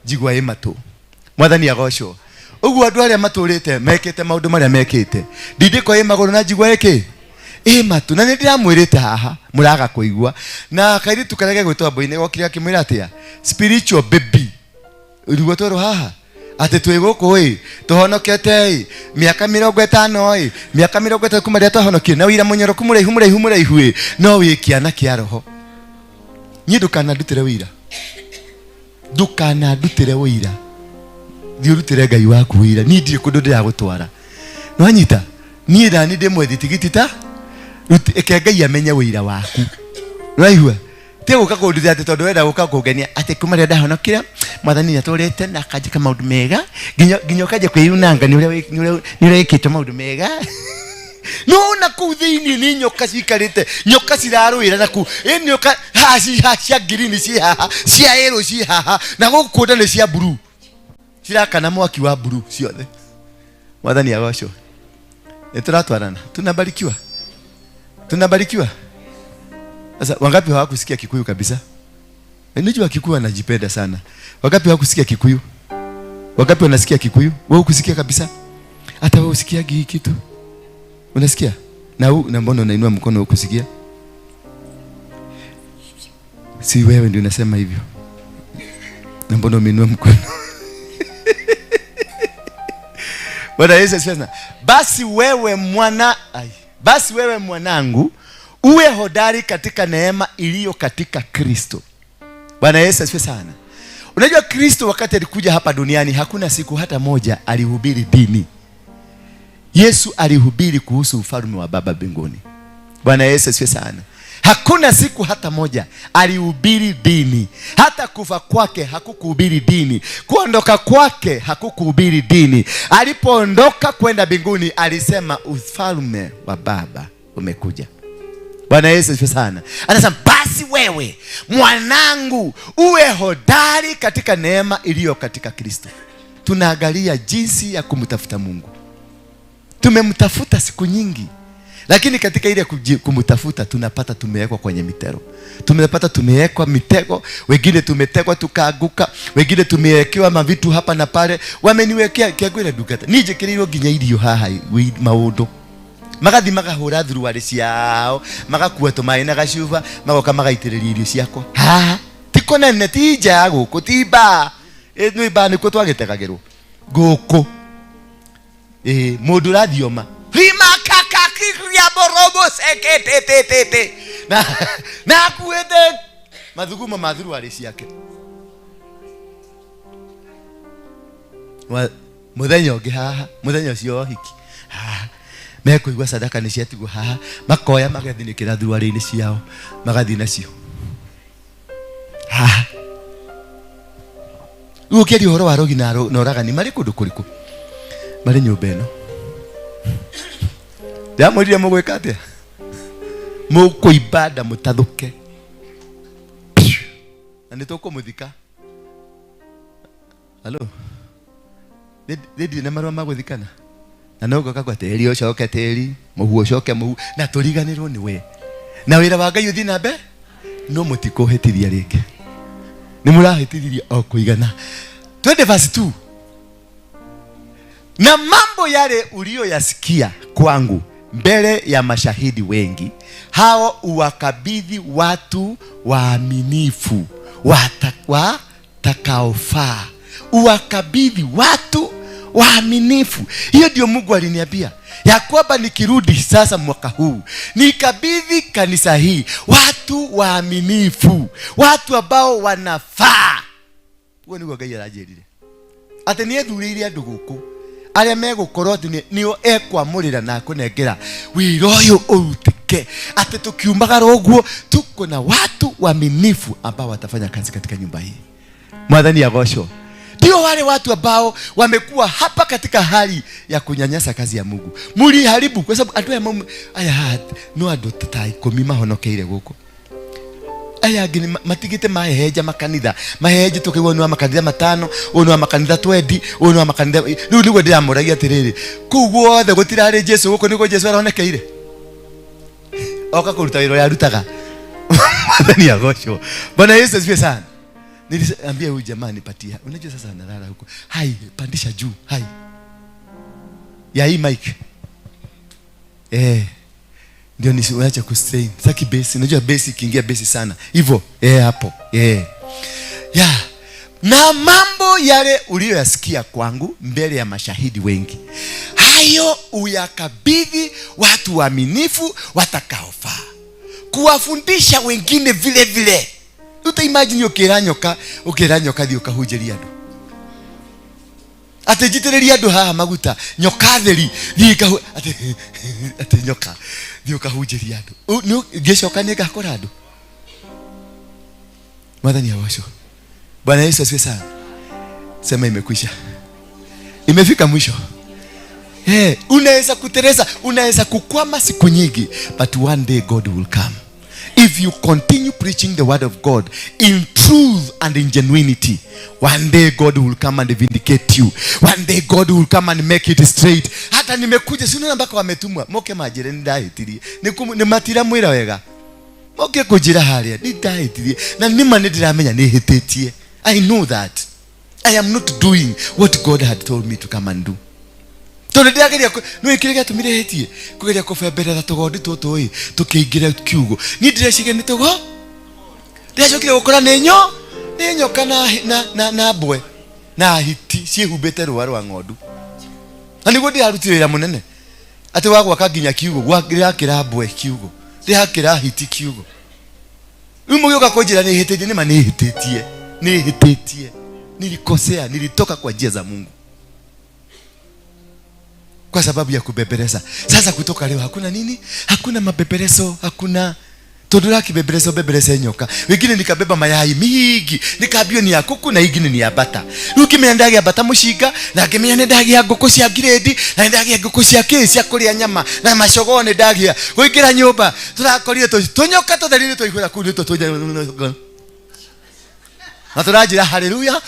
njigua ĩ matũ. Mwathani agocwo. Ũguo andũ arĩa matũrĩte mekĩte maũndũ marĩa mekĩte, ndindĩko ĩ magũrũ na njigua ĩkĩ ĩ matũ. Na nĩ ndĩramwĩrĩte haha mũraga kũigua. Na kairĩtu karĩa gegwĩtwo Mbũi-inĩ gokire akĩmwĩra atĩa? Spiritual baby. Ũrigwo twerwo haha atĩ twĩ gũkũ ĩ tũhonokete ĩ mĩaka 50 ĩ mĩaka 30 kuma rĩrĩa twahonokire, na wĩira mũnyoroku mũraihu mũraihu mũraihu ĩ, no wĩ kĩana kĩa roho. Niĩ ndũkanandutĩre wĩira, ndũkanandutĩre wĩira, thiĩ ũrutĩre Ngai waku wĩira. Niĩ ndirĩ kũndũ ndĩragũtwara. Nĩwanyita? Niĩ nani ndĩmwethi tigiti ta eke Ngai amenye wĩira waku. Nĩwaigua? Ti gũka kũndutĩra atĩ tondũ wenda gũka kũngenia atĩ kuma rĩrĩa ndahonokire Mwathani nĩatũrĩte na akanjĩka maũndũ mega, nginya ũkanjia kwĩyunanga nĩ ũrĩa wĩkĩte maũndũ mega. No na kũu thĩinĩ nĩ nyoka cikarĩte, nyoka cirarũĩra na kũu. Ĩ nyoka haha ci haha cia ngirini ci haha, cia ĩrũ ci haha, na gũkũ nda nĩ cia blue. Cirakana mwaki wa blue ciothe. Mwathani agocwo. Nĩ tũratwarana, tunabarikiwa. Tunabarikiwa. Sasa wangapi hawakusikia Kikuyu kabisa? Unajua Kikuyu anajipenda sana. Wangapi hawakusikia Kikuyu? Wangapi wanasikia Kikuyu? Wewe hukusikia kabisa? Hata wewe usikiagi hii kitu? Unasikia? Na mbona unainua mkono hukusikia? Si wewe ndio unasema hivyo. Na mbona umeinua mkono? Bwana Yesu asifiwe sana. Basi wewe mwanangu uwe hodari katika neema iliyo katika Kristo. Bwana Yesu asifiwe sana. Unajua Kristo wakati alikuja hapa duniani hakuna siku hata moja alihubiri dini. Yesu alihubiri kuhusu ufalme wa Baba mbinguni. Bwana Yesu asifiwe sana. Hakuna siku hata moja alihubiri dini. Hata kufa kwake hakukuhubiri dini. Kuondoka kwake hakukuhubiri dini. Alipoondoka kwenda mbinguni alisema ufalme wa Baba umekuja. Bwana Yesu asifiwe sana. Anasema basi wewe mwanangu uwe hodari katika neema iliyo katika Kristo. Tunaangalia jinsi ya kumtafuta Mungu. Tumemtafuta siku nyingi. Lakini katika ile kumtafuta tunapata tumewekwa kwenye mitero. Tumepata tumewekwa mitego, wengine tumetegwa tukaanguka, wengine tumewekewa mavitu hapa na pale. Wameniwekea kiagwira ndungata. Nije kirirwo nginya irio haha maundu. Magathi magahura thuruarĩ ciao, magakua tũmaĩ na gacuba, magoka magaitĩrĩria irio ciakwa. Haha ti kũnene, ti nja ya gũkũ, ti mbaa. Nĩ mbaa nĩkuo twagĩtegagĩrwo. Gũkũ. Mũndũ ũrathioma. Na akuĩte mathugumo ma thuruarĩ ciake. Mũthenya ũngĩ haha, mũthenya ũcio wa ũhiki haha, mekũigua sadaka nĩ ciatigwo haha, makoya magathinĩkĩra thuruarĩ-inĩ ciao, magathiĩ nacio haha. Rĩu ũkĩaria ũhoro wa rogi na ũragani, marĩ kũndũ kũrĩkũ? Marĩ nyũmba ĩno. Ndĩramwĩrire mũgwĩka atĩa? Mũkũimba nda mũtathũke. Na nĩ tũkũmũthika. Halo? Nĩ ndirĩ na marũa ma gũthikana. Na no ngoka kwa tĩri ũcoke tĩri, mũhu ũcoke mũhu, na tũriganĩrwo nĩ we. Na wĩra wa Ngai ũthiĩ na mbere, no mũtikũhĩtithia rĩngĩ. Nĩ mũrahĩtithirie o kũigana. Twende verse 2. Na mambo yale uliyoyasikia kwangu mbele ya mashahidi wengi, hao uwakabidhi watu waaminifu watakaofaa. Uwakabidhi watu waaminifu. Hiyo ndio Mungu aliniambia ya kwamba nikirudi sasa mwaka huu nikabidhi kanisa hii watu waaminifu, watu ambao wanafaa. Huo niguo Ngai aranjĩrire atĩ nĩ ethurĩire andũ gũkũ arĩa megũkorwo atĩ nĩo ekwamũrĩra na akũnengera wĩra ũyũ ũrutĩke, atĩ tũkiumagara ũguo tuko na watu waaminifu ambao watafanya kazi katika nyumba hii. Mwathani agocwo. Ndio wale watu ambao wamekuwa hapa katika hali ya kunyanyasa kazi ya Mungu. Muliharibu kwa sababu andũ aya aya no andũ ta 10 mahonokeire gũkũ. Aya angĩ matigĩte mahehenja makanitha, mahehenje tũkaigua nĩ wa makanitha 5, ũyũ nĩ wa makanitha 20, ũyũ nĩ wa makanitha. Rĩu nĩguo ndĩramũragia atĩrĩrĩ, kũu guothe gũtirarĩ Jesu, gũkũ nĩguo Jesu aronekeire. Oka kũruta wĩra ũrĩa arutaga. Mwathani agocwo. Bwana Yesu asifiwe sana. Niliambia huyu jamaa nipatie. Unajua sasa analala huko. Hai, pandisha juu, hai. Ya hii mic. Ndio nisiache kustrain. Sitaki base. Unajua base ikiingia base sana. Hivyo, hapo. Ya. Na mambo yale uliyoyasikia kwangu mbele ya mashahidi wengi, hayo uyakabidhi watu waaminifu watakaofaa kuwafundisha wengine vile vile. Uta imagine ukira nyoka thiĩ ũkahunjĩria andũ. Atĩ njitĩrĩrie andũ haha maguta, nyoka theri, thiĩ atĩ nyoka thiĩ ũkahunjĩria andũ. Ngĩcoka nĩ ngakora andũ. Mwathani agocwo. Bwana Yesu asifiwe sana. Sema imekwisha. Imefika mwisho. Unaweza kutereza, unaweza kukwama siku nyingi, but one day God will come. If you continue preaching the word of God in truth and in genuinity, one day God will come and vindicate you. One day God will come and make it straight. Hata nimekuja, si unaona mpaka wametumwa. Moke majire ndahĩtirie. Nĩ matira mwĩra wega. Moke kũnjĩra harĩa nĩ ndahĩtirie. Na nĩma nĩ ndĩramenya nĩ hĩtĩtie. I know that. I am not doing what God had told me to come and do. Tondũ ndĩrageria nĩ kĩrĩa gĩatũmire hĩtie kũgeria kũbemberera tũgondi tũtũ ĩ tũkĩingĩra kiugo. Niĩ ndĩreciria nĩ tũgo. Ndĩracokire gũkora nĩ nyoka na mbwe na hiti ciĩhumbĩte rũa rwa ng'ondu. Na nĩguo ndĩrarutire wĩra mũnene atĩ wa gwaka nginya kiugo, ndĩrakĩra mbwe kiugo, ndĩrakĩra hiti kiugo. Rĩu mũgĩũka kũnjĩra nĩ hĩtĩtie, nĩma nĩ hĩtĩtie, nĩ hĩtĩtie. Nilikosea, nilitoka kwa njia za Mungu kwa sababu ya kubebeleza. Sasa kutoka leo hakuna nini? Hakuna mabebelezo, hakuna tondũ kibebelezo bebeleze nyoka. Wengine nikabeba mayai mingi, nikaambio ni ya kuku na ingine ni ya bata. Rĩu ngĩmenya ndagia bata mũcinga, na ngĩmenya nĩ ndagia ngũkũ cia grade, na ndagia ngũkũ cia kĩ cia kũrĩa nyama, na macogoo nĩ ndagia. Gũingĩra nyũmba, tũrakorire tũnyoka tũtheri nĩ twaihũra kũu nĩ tũtũnya. Na tũranjĩra haleluya,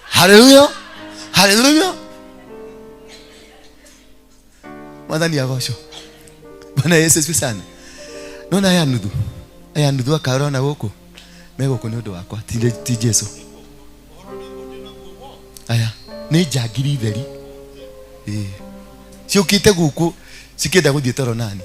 haleluya, haleluya. Mwathani agocwo. Bwana Yesu asifiwe sana. Nona aya nuthu. Aya nuthu akarona guku. Meguku ni undu wakwa ti Jesu. Aya ni njangiri theri. Ciukite guku cikienda guthie toro nani.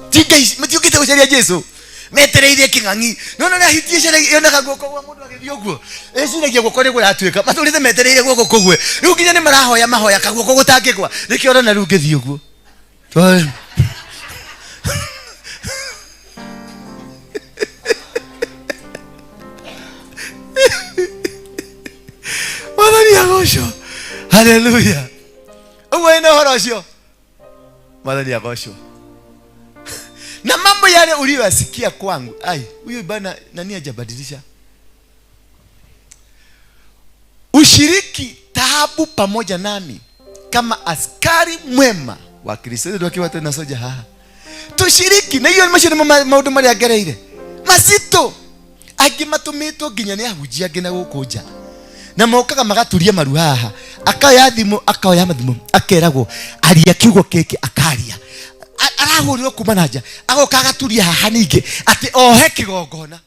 Tingai matiukite gucaria Jesu. Metereire king'ang'i. Nona na hitie caragia yonaga guoko gwa mundu agithie uguo. Eciragia guoko ni guratuika. Maturite metereire guoko kugwe. Riu nginya ni marahoya mahoya kaguoko gutangigwa. Nikio rona riu ngithie uguo. Mwathani agocwo. Haleluya. Uguo ina uhoro ucio. Mwathani agocwo. Na mambo yale uliyoyasikia kwangu. Ai, huyu bana nani hajabadilisha? Ushiriki taabu pamoja nami kama askari mwema wa Kristo. Ndio akiwa tena soja haha. Tushiriki na hiyo macio ni maundu maria ngereire. Mazito. Angĩ matũmĩtwo nginya nĩ ahunjia angĩ na gũkũ nja. Na mokaga magaturia maru haha. Akaya thimũ, akoya mathimũ, akeragwo aria kiugo kĩkĩ akaria. Arahũrĩrwo kuma na nja, agoka agaturia haha ningĩ atĩ ohe kĩgongona.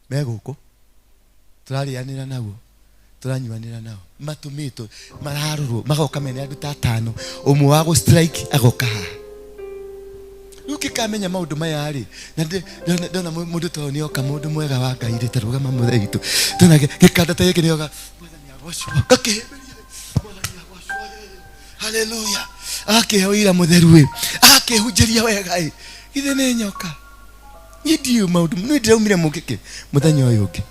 Me gũkũ tũrarĩanĩra naguo, tũranyuanĩra nao, matũmĩtwo mararũrwo, magoka mene andũ ta atano, ũmwe wa gũ strike agoka haha. Rĩu ngĩkamenya maũndũ maya rĩ, na ndona mũndũ ta ũyũ nĩoka, mũndũ mwega wa Ngai rĩ, ta rũgama mũthee witũ. Ndona gĩkanda ta gĩkĩ nĩoka, Mwathani agocwo, gakĩhĩmbĩria, Mwathani agocwo, haleluya. Agakĩhe ũira mũtheru ĩ, agakĩhunjĩria wega ĩ, githĩ nĩ nyoka. Niĩ ndiũĩ maũndũ, niĩ ndĩraumire mũkĩkĩ mũthenya ũyũ ũngĩ.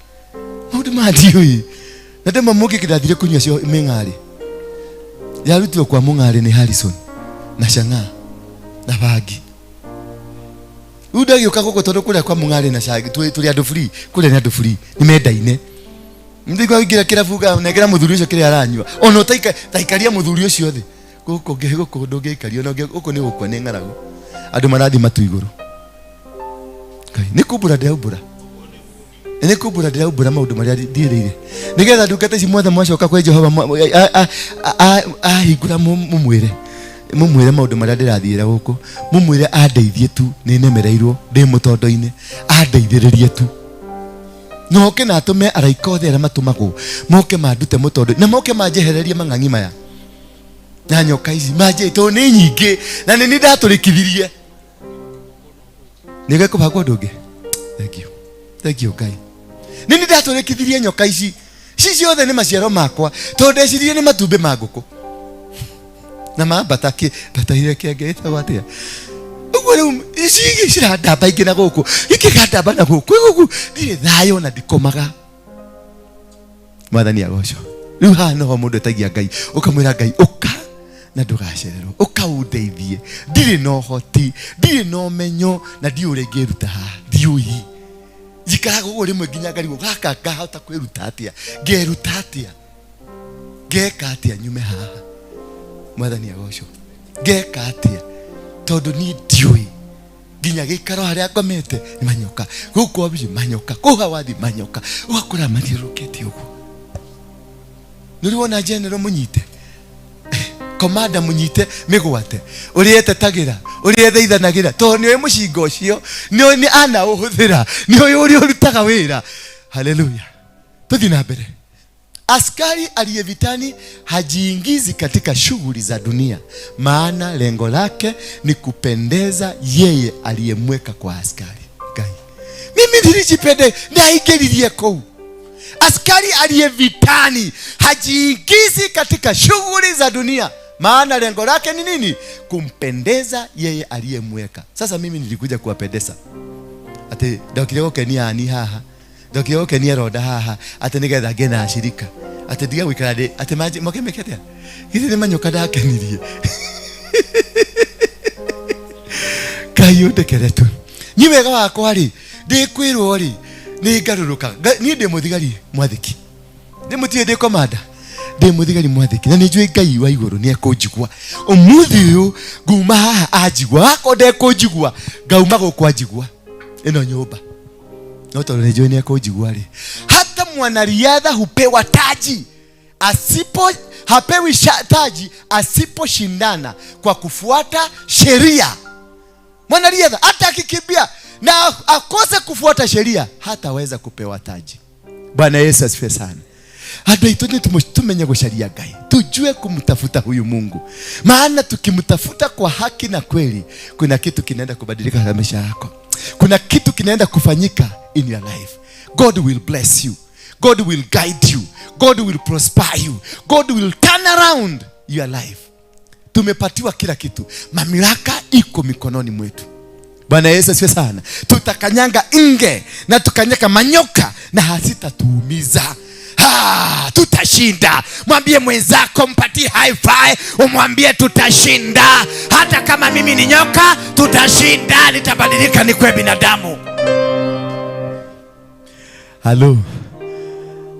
Maũndũ maya ndiũĩ. Na ndĩma mũkĩkĩ ndathire kũnyua cio mĩng'arĩ. Yarutirwo kwa mũng'arĩ nĩ Harrison na Chang'aa na bangi. Rĩu ndagĩũka gũkũ tondũ kũrĩa kwa mũng'arĩ na Chang'aa tũrĩ andũ free, kũrĩa nĩ andũ free, nĩ mendaine. Ndĩgwa ingĩra kĩrabu nengera mũthuri ũcio kĩrĩa aranyua. Ona ũtaikaria mũthuri ũcio thĩ. Gũkũ gũkũ ndũngĩikario, na gũkũ nĩ gũkua nĩ ng'aragu. Andũ marathiĩ matu igũrũ. Ngai, nĩ kumbũra ndĩraumbũra. Nĩ kumbũra ndĩraumbũra maũndũ marĩa ndiĩrĩire. Nĩgetha ndungata ici mwothe mwacoka kwĩ Jehova ahingũra mũmwĩre. Mũmwĩre maũndũ marĩa ndĩrathiĩra gũkũ. Mũmwĩre andeithie tu, nĩ nemereirwo ndĩ mũtondo-inĩ. Andeithĩrĩrie tu. Na oke na atũme araika othe arĩa matũmagwo moke mandute mũtondo na moke manjehererie mang'ang'i maya na nyoka ici manje tondũ nĩ nyingĩ na nĩ niĩ ndatũrĩkithirie. Nĩ gekũbangwo ũndũ ũngĩ? Thank you. Thank you Ngai. Nĩ niĩ ndatũrĩkithirie nyoka ici. Ici ciothe nĩ maciaro makwa tondũ ndeciririe nĩ matumbĩ ma ngũkũ. Na ma mbata kĩ, mbata iria kĩenge ĩtagwo atĩa? Ũguo rĩu ici ingĩ cirandamba ingĩ na gũkũ, ingĩkandamba na gũkũ, gũkũ ndirĩ thayũ na ndikomaga. Mwathani agocwo. Rĩu haha noho mũndũ etagia Ngai, ũkamwĩra Ngai ũka na ndũgacererwo, ũka ũndeithie. Ndirĩ na ũhoti, ndirĩ na ũmenyo na ndiũĩ ũrĩa ingĩruta haha, ndiũĩ. Njikaraga ũguo rĩmwe nginya ngarigwo gaka ngahota kwĩruta atĩa, ngeruta atĩa, ngeka atĩa nyume haha. Mwathani agocwo. Ngeka atĩa tondũ niĩ ndiũĩ. Nginya gĩikaro harĩa ngomete nĩ manyoka, gũkũ wabici manyoka, kũu hau wathiĩ manyoka, ũgakora mathiũrũrũkĩte ũguo. Nĩ ũrĩ wona general mũnyite, commander mũnyite mĩgwate, ũrĩa etetagĩra, ũrĩa ethaithanagĩra, tondũ nĩoĩ mũcinga ũcio, nĩoĩ nĩ anaũhũthĩra, nĩoĩ ũrĩa ũrutaga wĩra. Haleluya. Tũthiĩ na mbere. Askari aliye vitani hajiingizi katika shughuli za dunia, maana lengo lake ni kupendeza yeye aliyemweka kwa askari. Ngai, mimi nilijipende ndaingĩririe kũu. Askari aliye vitani hajiingizi katika shughuli za dunia, maana lengo lake ni nini? Kumpendeza yeye aliyemweka. Sasa mimi nilikuja kuwapendeza. Ati ndokire gũkenia ani haha, ndokire gũkenia ronda haha, atĩ nĩgetha ngĩe na ashirika, atĩ ndige gũikara ndĩ, atĩ moke meke atĩa? Githĩ nĩ manyoka ndakenirie? Ngai ũndekere tu. Niĩ wega wakwa rĩ, ndĩkwĩrwo rĩ, nĩ ngarũrũkaga. Niĩ ndĩ mũthigari mwathĩki. Ndĩ mũtiĩ ndĩ komanda. Ndĩ mũthigari mwathĩki. Na nĩ njũĩ Ngai wa igũrũ nĩ ekũnjigua. Ũmũthĩ ũyũ nguma haha anjigua. Akorwo ndekũnjigua, ngauma gũkũ anjigua. Ĩno nyũmba. No tondũ nĩ njũĩ nĩ ekũnjigua rĩ. Hata mwanariadha hupewa taji. Asipo hapewi taji asiposhindana kwa kufuata sheria. Mwanariadha hata akikimbia na akose kufuata sheria hataweza kupewa taji. Bwana Yesu asifiwe sana. Andũ aitũ nĩ tumenye gũcaria Ngai, tujue kumtafuta huyu Mungu, maana tukimtafuta kwa haki na kweli, kuna kitu kinaenda kubadilika katika maisha yako, kuna kitu kinaenda kufanyika in your life. God will bless you, God will guide you, God will prosper you, God will turn around your life. Tumepatiwa kila kitu, mamlaka iko mikononi mwetu. Bwana Yesu asifiwe sana. Tutakanyanga nge na tukanyaka manyoka na hasitatuumiza. Tutashinda. Mwambie mwenzako, mpatie high five, umwambie tutashinda. Hata kama mimi ni nyoka, tutashinda, nitabadilika nikuwe binadamu. Halo.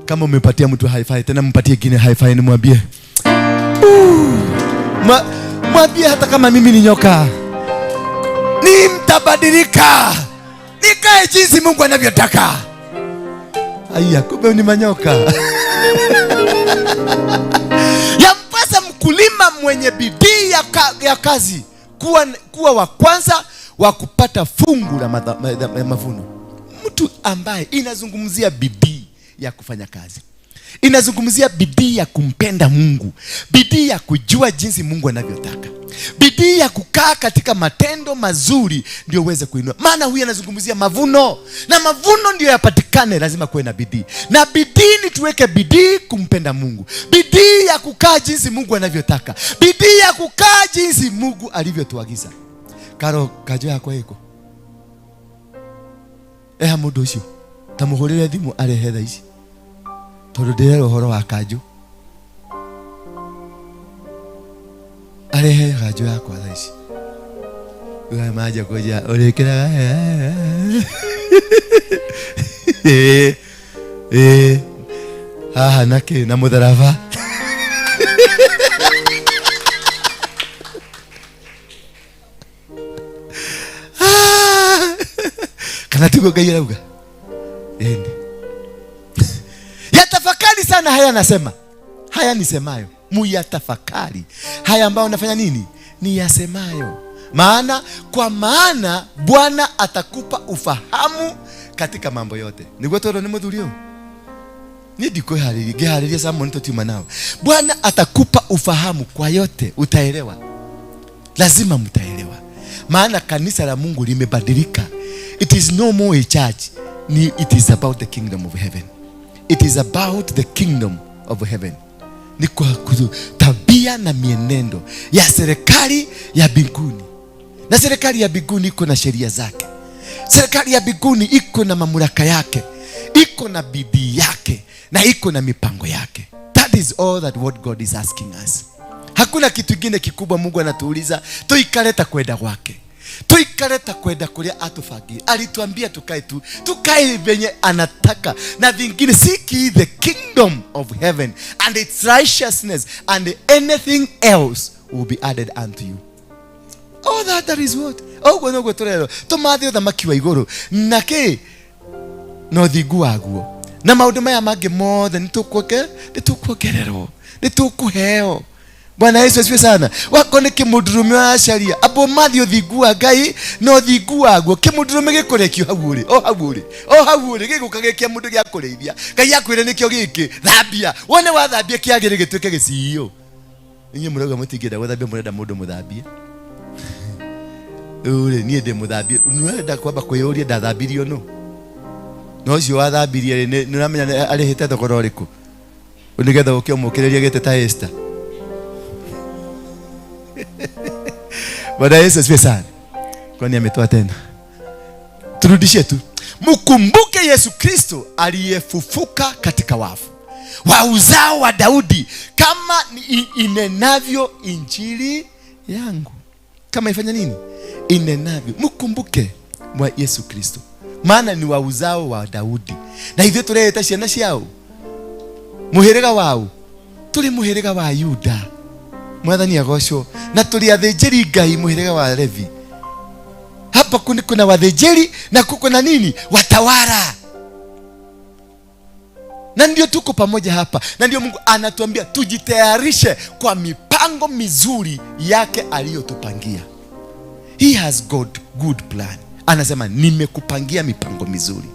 Kama umepatia mtu high five, tena mpatie kingine high five, nimwambie. Mwambie hata kama mimi ni nyoka, nimtabadilika, nikae jinsi Mungu anavyotaka. Aya, kumbe ni manyoka. Yampasa mkulima mwenye bidii ya kazi kuwa wa kwanza wa kupata fungu la mavuno. Mtu ambaye inazungumzia bidii ya kufanya kazi, inazungumzia bidii ya kumpenda Mungu, bidii ya kujua jinsi Mungu anavyotaka, bidii ya kukaa katika matendo mazuri ndio uweze kuinua. Maana huyu anazungumzia mavuno, na mavuno ndio yapatikane lazima kuwe na bidii. Na bidii ni tuweke bidii kumpenda Mungu, bidii ya kukaa jinsi Mungu anavyotaka, bidii ya kukaa jinsi Mungu alivyotuagiza. Karo kajo yako iko eha mundu ucio tamuhurire thimu arehe thaa ici, tondu ndirerwo uhoro wa kanjũ. Arehe kanjũ yakwa thaa ici. Uga manja kũnjĩra ũrĩkĩraga haha na kĩ na mũtharaba. Kana tiguo Ngai arauga? Ĩni. Yatafakari sana haya nasema. Haya nisemayo, muyatafakari. Haya ambayo nafanya nini? Ni yasemayo. Maana kwa maana Bwana atakupa ufahamu katika mambo yote. Niguo toro ni muthuri uyu. Ni ndikwihariria, ngihariria Samuel tutiuma nao. Bwana atakupa ufahamu kwa yote, utaelewa. Lazima mtaelewa. Maana kanisa la Mungu limebadilika. It is no more a church. It is about the kingdom of heaven. It is about the kingdom of heaven. Ni kwa tabia na mienendo ya serikali ya mbinguni. Na serikali ya mbinguni iko na sheria zake. Serikali ya mbinguni iko na mamlaka yake, iko na bidii yake, na iko na mipango yake. That is all that what God is asking us. Hakuna kitu kingine kikubwa Mungu anatuuliza, tuikaleta kwenda kwake. Tuikaleta kwenda kulia atufagie. Alituambia tukae tu, tukae venye anataka. Na vingine, seek ye the kingdom of heaven and its righteousness, and anything else will be added unto you. All that is what? Oguo noguo turerwo tumathe uthamaki wa iguru na ki no thingu waguo, na maundu maya mangi mothe nitukuongererwo, nitukuheo. Bwana Yesu asifiwe sana. Wako ni kimundurume wa sharia abo mathi uthingu wa Ngai no thingu waguo. Kimundurume gikurekio hau uri, o hau uri, o hau uri, giguka gikia mundu gia kureithia. Ngai akwire nikio giki thambia, wone wathambia kiagire gituike giciio. Inyuĩ mũrauga mũtingĩenda gũthambia, mũrenda mũndũ mũthambie. Uri niĩ ndĩ mũthambie, nĩũrenda kwamba kwĩyũria ndathambirio nũ? Na ũcio wathambirie rĩ, nĩ ũramenya arĩhĩte thogora ũrĩkũ nĩgetha ũke ũmũkĩrĩrie gĩtĩ ta Esther? Bwana Yesu asifiwe sana. Kwani ametoa tena? Turudishie tu. Mkumbuke Yesu Kristo aliyefufuka katika wafu, wa uzao wa Daudi, kama inenavyo injili yangu. Kama ifanya nini? Inenavyo. Mkumbuke mwa Yesu Kristo, maana ni wa uzao wa Daudi. Na ithuĩ tũreta ciana ciao muhĩrĩga wao, tũrĩ mũhĩrĩga wa Yuda. Mwathani agocwo. Na tũrĩ athĩnjĩri Ngai mũhĩrĩga wa Levi. Hapa kuna wathĩnjĩri na kuko na nini? Watawala. Na ndio tuko pamoja hapa, na ndio Mungu anatuambia tujitayarishe kwa mipango mizuri yake aliyotupangia. He has got good plan. Anasema nimekupangia mipango mizuri,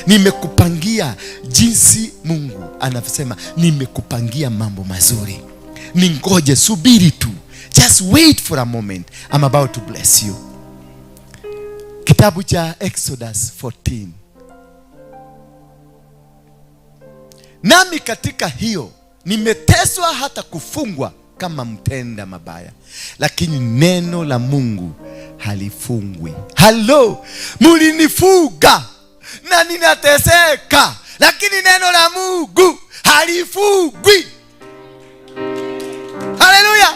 nimekupangia jinsi Mungu anavyosema, nimekupangia mambo mazuri. Ningoje, subiri tu, just wait for a moment, I'm about to bless you. Kitabu cha Exodus 14. Nami katika hiyo nimeteswa hata kufungwa kama mtenda mabaya, lakini neno la Mungu halifungwi. Halo, mulinifuga na ninateseka, lakini neno la Mungu halifungwi. Haleluya.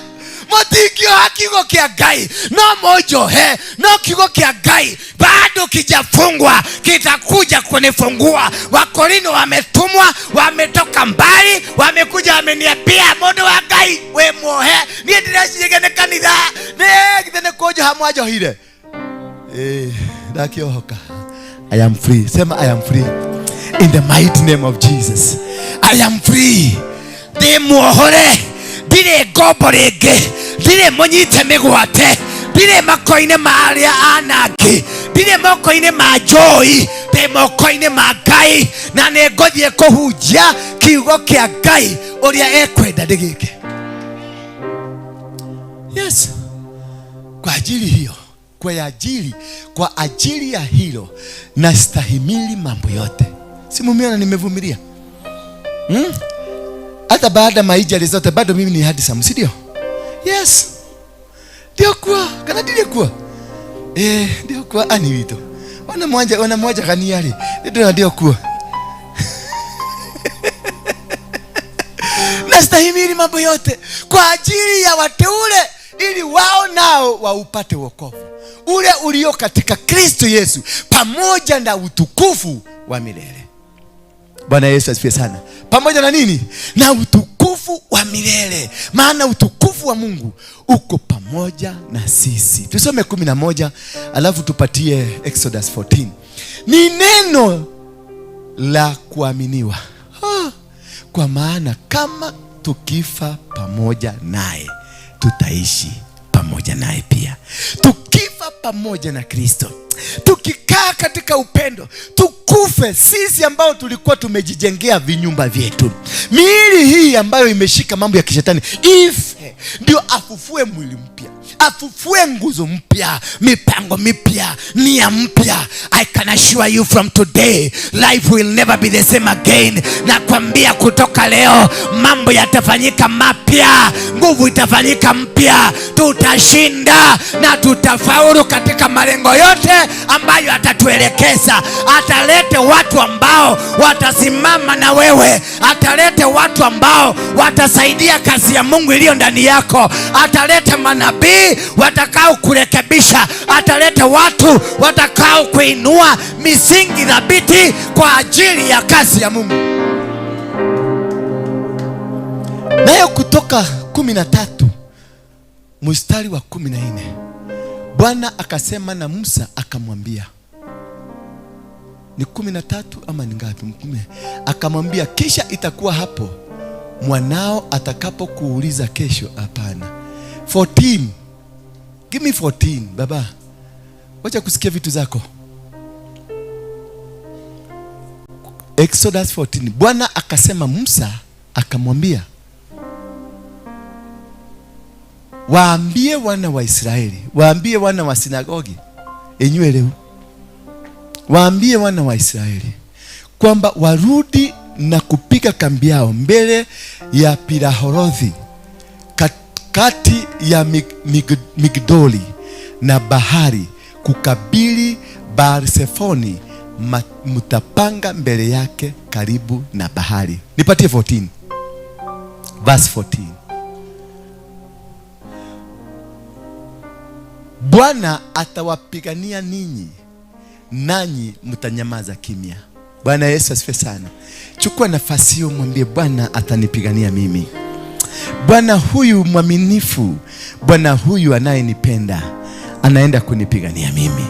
Mutingioha kiugo kia Ngai, no mojohe, no kiugo kia Ngai bado kijafungwa, kitakuja kunifungua. Wakorino wametumwa, wametoka mbali, wamekuja wameniambia mundu wa Ngai we muohe, nie ndireciria ni kanitha, ni githĩ nĩ kũnjoha mwanjohire. Ndakĩohoka. I am free. Sema I am free. In the mighty name of Jesus. I am free. Ndĩ muohore, ndirĩ ngombo rĩngĩ, ndirĩ mũnyite mĩgwate, ndirĩ moko-inĩ ma arĩa anangi, ndirĩ moko-inĩ ma njũi, ndĩ moko-inĩ ma Ngai, na nĩ ngũthiĩ kũhunjia kiugo kĩa Ngai ũrĩa ekwenda ndĩgĩke. Yes. Kwa ajili hiyo, kwa ajili ya hilo nastahimili mambo yote. Si mumeona nimevumilia? Hata baada maijali zote bado mimi ni handsome, si ndio? Yes. Ndio kwa, kana ndio kwa. Ndio kwa ani wito. Wana mwanja kaniari. Ndio kwa. Nastahimili mambo yote kwa ajili ya wateule, ili wao nao waupate wokovu ule ulio katika Kristo Yesu, pamoja na utukufu wa milele. Bwana Yesu asifiwe sana. Pamoja na nini? Na utukufu wa milele. Maana utukufu wa Mungu uko pamoja na sisi. Tusome 11 alafu tupatie Exodus 14. Ni neno la kuaminiwa. Kwa maana kama tukifa pamoja naye, tutaishi pamoja naye pia. Tukifa pamoja na Kristo, tukikaa katika upendo, tukufe sisi ambao tulikuwa tumejijengea vinyumba vyetu, miili hii ambayo imeshika mambo ya kishetani ife, ndio afufue mwili mpya, afufue nguzo mpya, mipango mipya, nia mpya. I can assure you from today, life will never be the same again. Nakwambia kutoka leo mambo yatafanyika mapya, nguvu itafanyika mpya, tutashinda na tutafaulu katika malengo yote ambayo atatuelekeza. Atalete watu ambao watasimama na wewe, atalete watu ambao watasaidia kazi ya Mungu iliyo ndani yako, atalete manabii watakao kurekebisha, atalete watu watakao kuinua misingi thabiti kwa ajili ya kazi ya Mungu. Nayo Kutoka 13 mstari wa 14, Bwana akasema na Musa akamwambia, ni 13 ama ni ngapi? Akamwambia, kisha itakuwa hapo mwanao atakapokuuliza kesho. Hapana, 14. Give me 14 baba. Wacha kusikia vitu zako. Exodus 14. Bwana akasema Musa akamwambia, waambie wana wa Israeli, waambie wana wa sinagogi enywe leo, waambie wana wa Israeli kwamba warudi na kupiga kambi yao mbele ya Pirahorothi, kati ya Migdoli na bahari, kukabili Baal-Sefoni, mtapanga mbele yake karibu na bahari. Nipatie 14. Verse 14. Bwana atawapigania ninyi, nanyi mtanyamaza kimya. Bwana Yesu asifiwe sana. Chukua nafasi hiyo, mwambie Bwana atanipigania mimi. Bwana huyu mwaminifu, Bwana huyu anayenipenda, anaenda kunipigania mimi,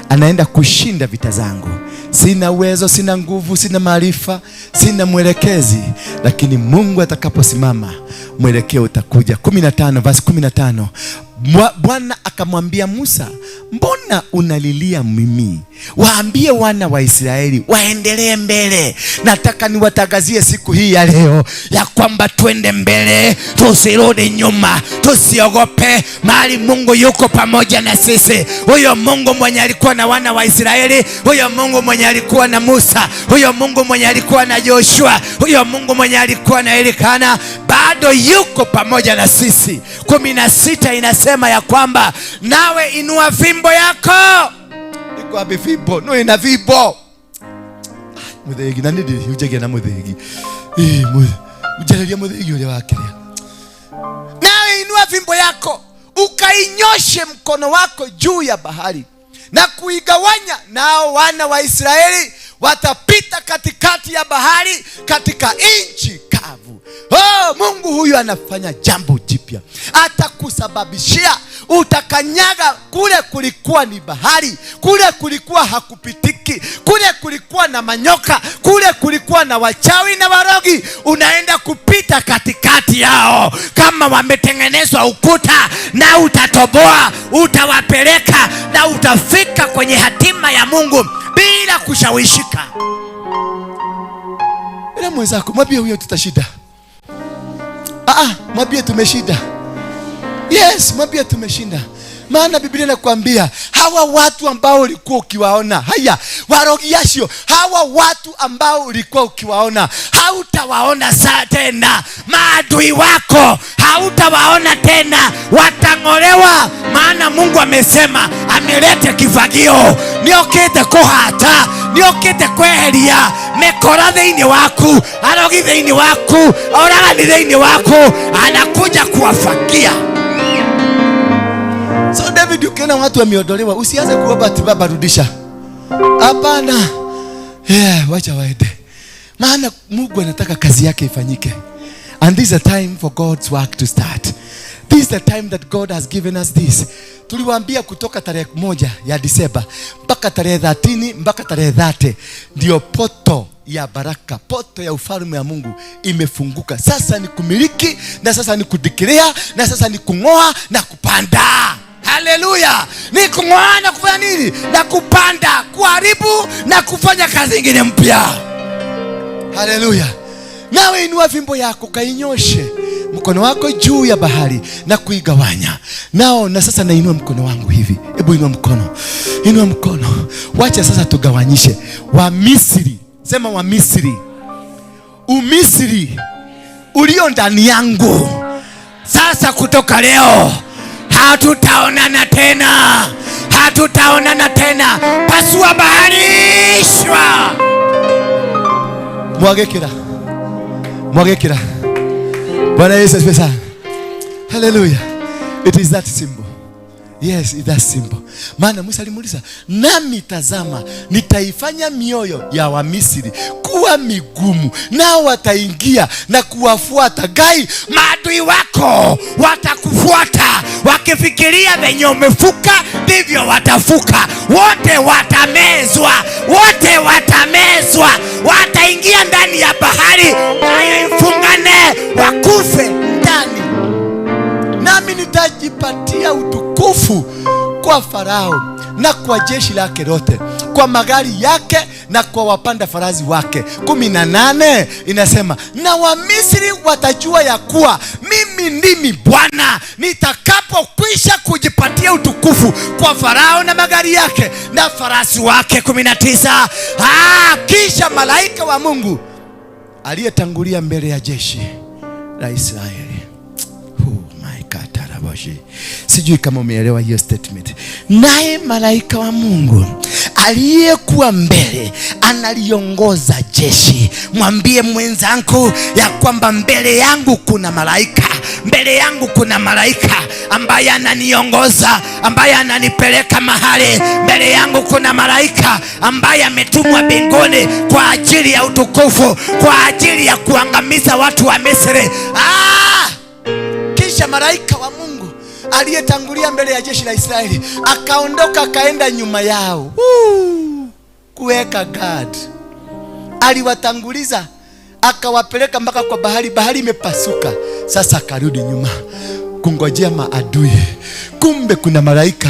anaenda kushinda vita zangu. Sina uwezo, sina nguvu, sina maarifa, sina mwelekezi, lakini Mungu atakaposimama mwelekeo utakuja. 15 verse 15. Bwana akamwambia Musa, mbona unalilia mimi? Waambie wana wa Israeli waendelee mbele. Nataka niwatangazie siku hii ya leo ya kwamba twende mbele, tusirudi nyuma, tusiogope, mahali Mungu yuko pamoja na sisi. Huyo Mungu mwenye alikuwa na wana wa Israeli, huyo Mungu mwenye alikuwa na Musa, huyo Mungu mwenye alikuwa na Joshua, huyo Mungu mwenye alikuwa na Elikana, bado yuko pamoja na sisi. 16 inasema ya kwamba nawe inua fimbo yako. Iko wapi fimbo? No, ina fimbo. Muthegi na nidi ujege na muthegi. Ujereria muthegi uria wakiria. Nawe inua fimbo yako, ukainyoshe mkono wako juu ya bahari na kuigawanya, nao wana wa Israeli watapita katikati ya bahari katika nchi kavu. Oh, Mungu huyu anafanya jambo jipya. Atakusababishia utakanyaga kule kulikuwa ni bahari, kule kulikuwa hakupitiki, kule kulikuwa na manyoka, kule kulikuwa na wachawi na warogi, unaenda kupita katikati yao kama wametengenezwa ukuta, na utatoboa, utawapeleka na utafika kwenye hatima ya Mungu bila kushawishika. Ila mwenzako mwambie huyo tutashinda. Mwambie tumeshinda. Yes, mwambie tumeshinda. Maana Biblia inakuambia hawa watu ambao ulikuwa ukiwaona, haya warogi acio, hawa watu ambao ulikuwa ukiwaona hautawaona saa tena. Maadui wako hautawaona tena, watangolewa. Maana Mungu amesema amelete kifagio, niokete kuhata, niokete kweheria mekora thiini waku, arogi thiini waku, oragani thiini waku, anakuja kuwafagia. So David, ukiona watu wameondolewa usianze kuomba ati baba rudisha. Hapana. Yeah, wacha waende. Maana Mungu anataka kazi yake ifanyike. And this is a time for God's work to start. This is the time that God has given us this. Tuliwaambia kutoka tarehe 1 ya Disemba mpaka tarehe 30 mpaka tarehe 30 ndio poto ya baraka, poto ya ufalme wa Mungu imefunguka. Sasa ni kumiliki, na sasa ni kudikiria, na sasa ni kungoa na kupanda. Haleluya! Ni kungoa na kufanya nini? Na kupanda, kuharibu na kufanya kazi nyingine mpya. Haleluya! Nawe inua fimbo yako kainyoshe mkono wako juu ya bahari na kuigawanya. Nao na sasa nainua mkono wangu hivi. Hebu inua mkono. Inua mkono. Wacha sasa tugawanyishe. Wa Misri, sema wa Misri. Umisri ulio ndani yangu. Sasa kutoka leo hatutaonana tena. Hatutaonana tena. Pasua bahari, shwa. Mwagekira. Mwagekira. Bwana Yesu asifiwe sana. Hallelujah. It is that simple. Yes, it is that simple. Maana Musa alimuuliza, nami tazama nitaifanya mioyo ya Wamisri kuwa migumu, nao wataingia na kuwafuata. Gai, maadui wako watakufuata, wakifikiria venye umefuka ndivyo watafuka. Wote watamezwa, wote watamezwa, wataingia ndani ya bahari, waifungane, wakufe ndani. Nami nitajipatia utukufu kwa Farao na kwa jeshi lake lote, kwa magari yake na kwa wapanda farasi wake. 18 inasema, na Wamisri watajua ya kuwa mimi ndimi Bwana nitakapokwisha kujipatia utukufu kwa Farao na magari yake na farasi wake. 19 Kisha malaika wa Mungu aliyetangulia mbele ya jeshi la Israeli. Sijui kama umeelewa hiyo statement. Naye malaika wa Mungu aliyekuwa mbele analiongoza jeshi. Mwambie mwenzangu ya kwamba mbele yangu kuna malaika. Mbele yangu kuna malaika ambaye ananiongoza, ambaye ananipeleka mahali. Mbele yangu kuna malaika ambaye ametumwa mbinguni kwa ajili ya utukufu, kwa ajili ya kuangamiza watu wa Misri. Kisha malaika wa Mungu aliyetangulia mbele ya jeshi la Israeli akaondoka akaenda nyuma yao. Kuweka guard. Aliwatanguliza akawapeleka mpaka kwa bahari, bahari imepasuka. Sasa akarudi nyuma kungojea maadui. Kumbe kuna malaika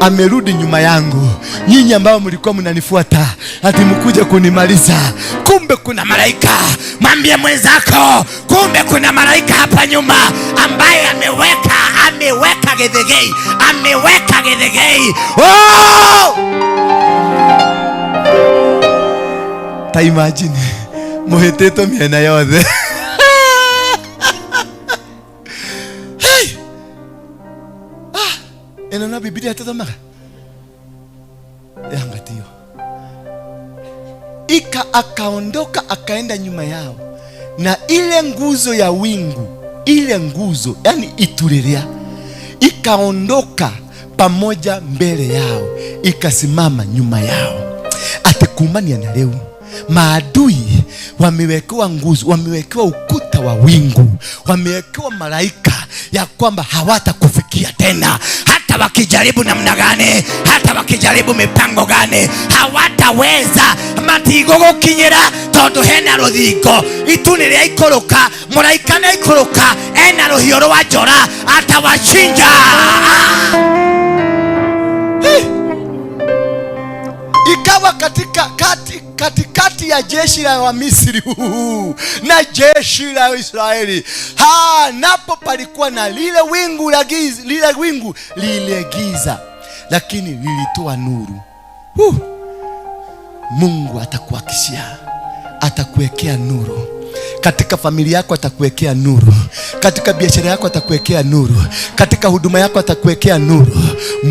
amerudi nyuma yangu. Nyinyi ambao mlikuwa mnanifuata ati mkuje kunimaliza, kumbe kuna malaika. Mwambie mwenzako, kumbe kuna malaika hapa nyuma ambaye ameweka gedhegei, ameweka gedhegei. Oh! Ta imagine muhitito miena yothe. Hey! Eno na Biblia tuthomaga yangatio. Ika akaondoka akaenda nyuma yao, na ile nguzo ya wingu, ile nguzo yani itulilia, ikaondoka pamoja mbele yao, ikasimama nyuma yao. Atikumania na leo maadui wamewekewa nguzo, wamewekewa ukuta wa wingu, wamewekewa malaika ya kwamba hawatakufikia tena. Hata wakijaribu namna gani, hata wakijaribu mipango gani, hawataweza. Matigũgũkinyĩra tondũ hena rũthingo, itu nĩ rĩa ikũrũka, mũraika nĩ aikũrũka, ena rũhiũ rwa njora, atawachinja. Ikawa katikati ya jeshi la Wamisri na jeshi la Israeli, napo palikuwa na lile wingu la giza, lile wingu lile giza, lakini lilitoa nuru. Mungu atakuhakishia, atakuwekea nuru. Katika familia yako atakuwekea nuru, katika biashara yako atakuwekea nuru, katika huduma yako atakuwekea nuru.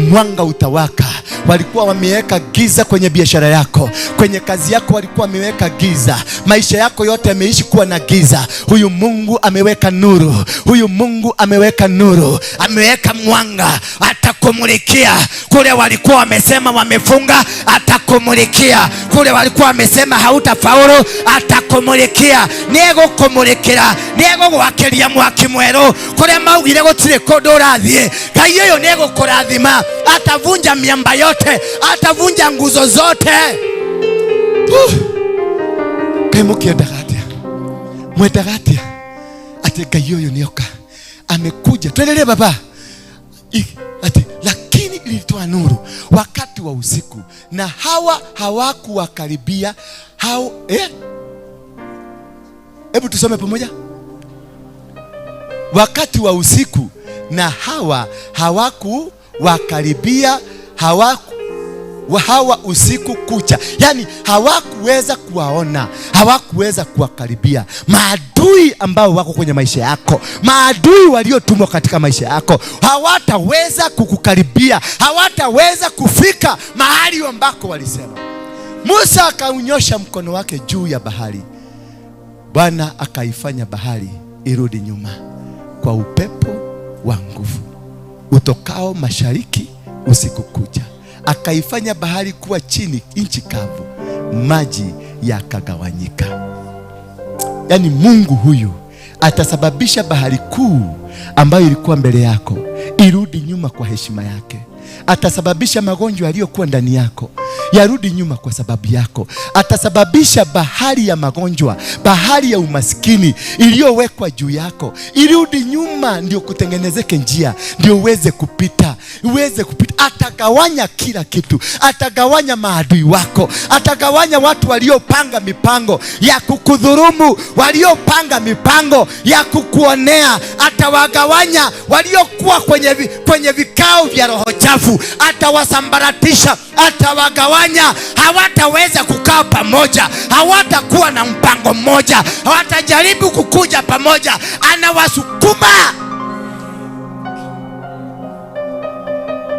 Mwanga utawaka. Walikuwa wameweka giza kwenye biashara yako, kwenye kazi yako walikuwa wameweka giza, maisha yako yote yameishi kuwa na giza. Huyu Mungu ameweka nuru, huyu Mungu ameweka nuru, ameweka mwanga, atakumulikia kule walikuwa wamesema wamefunga, atakumulikia kule walikuwa wamesema hautafaulu, atakumulikia. Nĩegũkũmũrĩkĩra, nĩegũgwakĩria mwaki mwerũ kũrĩa maugire gũtirĩ kũndũ ũrathiĩ. Ngai ũyũ nĩegũkũrathima, atavunja miamba yote, atavunja nguzo zote. Ngai mũkĩendaga atĩa? Mwendaga atĩa? Atĩ Ngai ũyũ nĩoka, amekuja. Tuendelee baba. Ati lakini ilitoa nuru wakati wa usiku, na hawa hawakuwakaribia hao. Hebu tusome pamoja. Wakati wa usiku na hawa hawakuwakaribia, hawa usiku kucha. Yani hawakuweza kuwaona, hawakuweza kuwakaribia. Maadui ambao wako kwenye maisha yako, maadui waliotumwa katika maisha yako, hawataweza kukukaribia, hawataweza kufika mahali ambako walisema. Musa akaunyosha mkono wake juu ya bahari, Bwana akaifanya bahari irudi nyuma kwa upepo wa nguvu utokao mashariki usiku kucha. Akaifanya bahari kuwa chini nchi kavu, maji yakagawanyika. Yani Mungu huyu atasababisha bahari kuu ambayo ilikuwa mbele yako irudi nyuma kwa heshima yake. Atasababisha magonjwa yaliyokuwa ndani yako yarudi nyuma kwa sababu yako. Atasababisha bahari ya magonjwa, bahari ya umaskini iliyowekwa juu yako irudi nyuma, ndio kutengenezeke njia, ndio uweze kupita, uweze kupita. Atagawanya kila kitu, atagawanya maadui wako, atagawanya watu waliopanga mipango ya kukudhurumu, waliopanga mipango ya kukuonea. Atawagawanya waliokuwa kwenye vikao vya roho chafu, atawasambaratisha, atawagawanya. Hawataweza kukaa pamoja, hawatakuwa na mpango mmoja, hawatajaribu kukuja pamoja. Anawasukuma.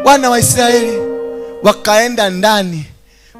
Wana wa Israeli wakaenda ndani,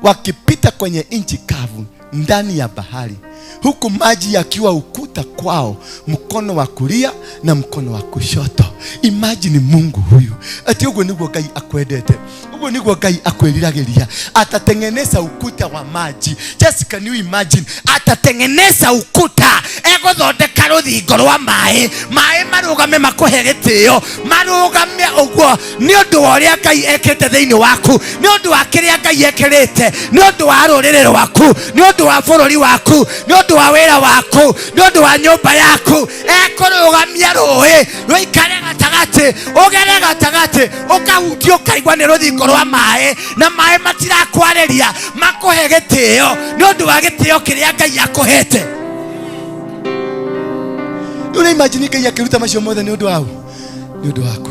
wakipita kwenye nchi kavu ndani ya bahari, huku maji yakiwa ukuta kwao, mkono wa kulia na mkono wa kushoto. Imagine Mungu huyu. Ati uguo niguo Ngai akwendete, Uguo niguo Ngai akwĩriragĩria. Atatengeneza ukuta wa maji. Just can you imagine? Atatengeneza ukuta, egũthondeka rũthingo rwa maĩ, maĩ marũgame makũhe gĩtĩo, marũgame ũguo nĩ ũndũ wa ũrĩa Ngai ekĩte thĩinĩ waku, nĩ ũndũ wa kĩrĩa Ngai ekĩrĩte, nĩ ũndũ wa rũrĩrĩ rwaku, nĩ ũndũ wa bũrũri waku, nĩ ũndũ wa wĩra waku, nĩ ũndũ wa nyũmba yaku. Ekũrũgamia rũĩ rũikare gatagatĩ, ũgere gatagatĩ, ũkahutia ũkaigua nĩ rũthingo rwa maĩ, na maĩ matirakwarĩria, makũhe gĩtĩo nĩ ũndũ wa gĩtĩo kĩrĩa Ngai akũhete. Una imagine Ngai akĩruta macio mothe nĩ ũndũ wao, nĩ ũndũ waku.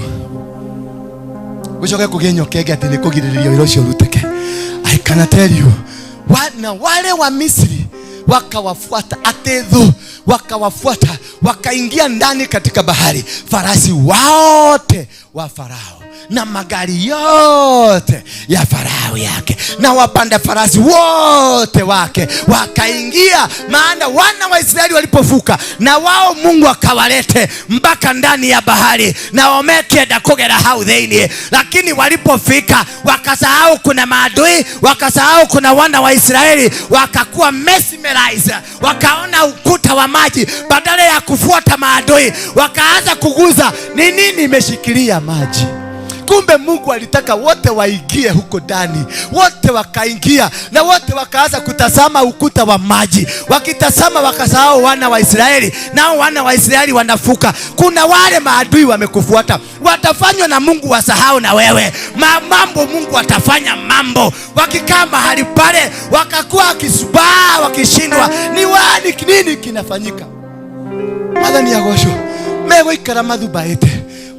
Gũcoke kũgĩe nyoka ĩngĩ atĩ nĩ kũgirĩrĩria wĩra ũcio ũrutĩke. I can tell you, na wale wa Misri wakawafuata, atedhu wakawafuata, wakaingia ndani katika bahari, farasi wote wa Farao na magari yote ya Farao yake na wapanda farasi wote wake wakaingia. Maana wana wa Israeli walipovuka na wao Mungu akawalete mpaka ndani ya bahari, na wamekienda kugera hau thĩinĩ, lakini walipofika wakasahau kuna maadui, wakasahau kuna wana wa Israeli, wakakuwa mesmerized, wakaona ukuta wa maji badala ya kufuata maadui, wakaanza kuguza ni nini imeshikilia maji. Kumbe Mungu alitaka wote waingie huko ndani. Wote wakaingia na wote wakaanza kutazama ukuta wa maji. Wakitazama wakasahau wana wa Israeli, nao wana wa Israeli wanafuka. Kuna wale maadui wamekufuata, watafanywa na Mungu wasahau na wewe. Mambo Mungu atafanya mambo. Wakikaa mahali pale wakakuwa wakisubaa, wakishindwa ni wani nini kinafanyika. Mwathani agocwo megũikara mathubaĩte.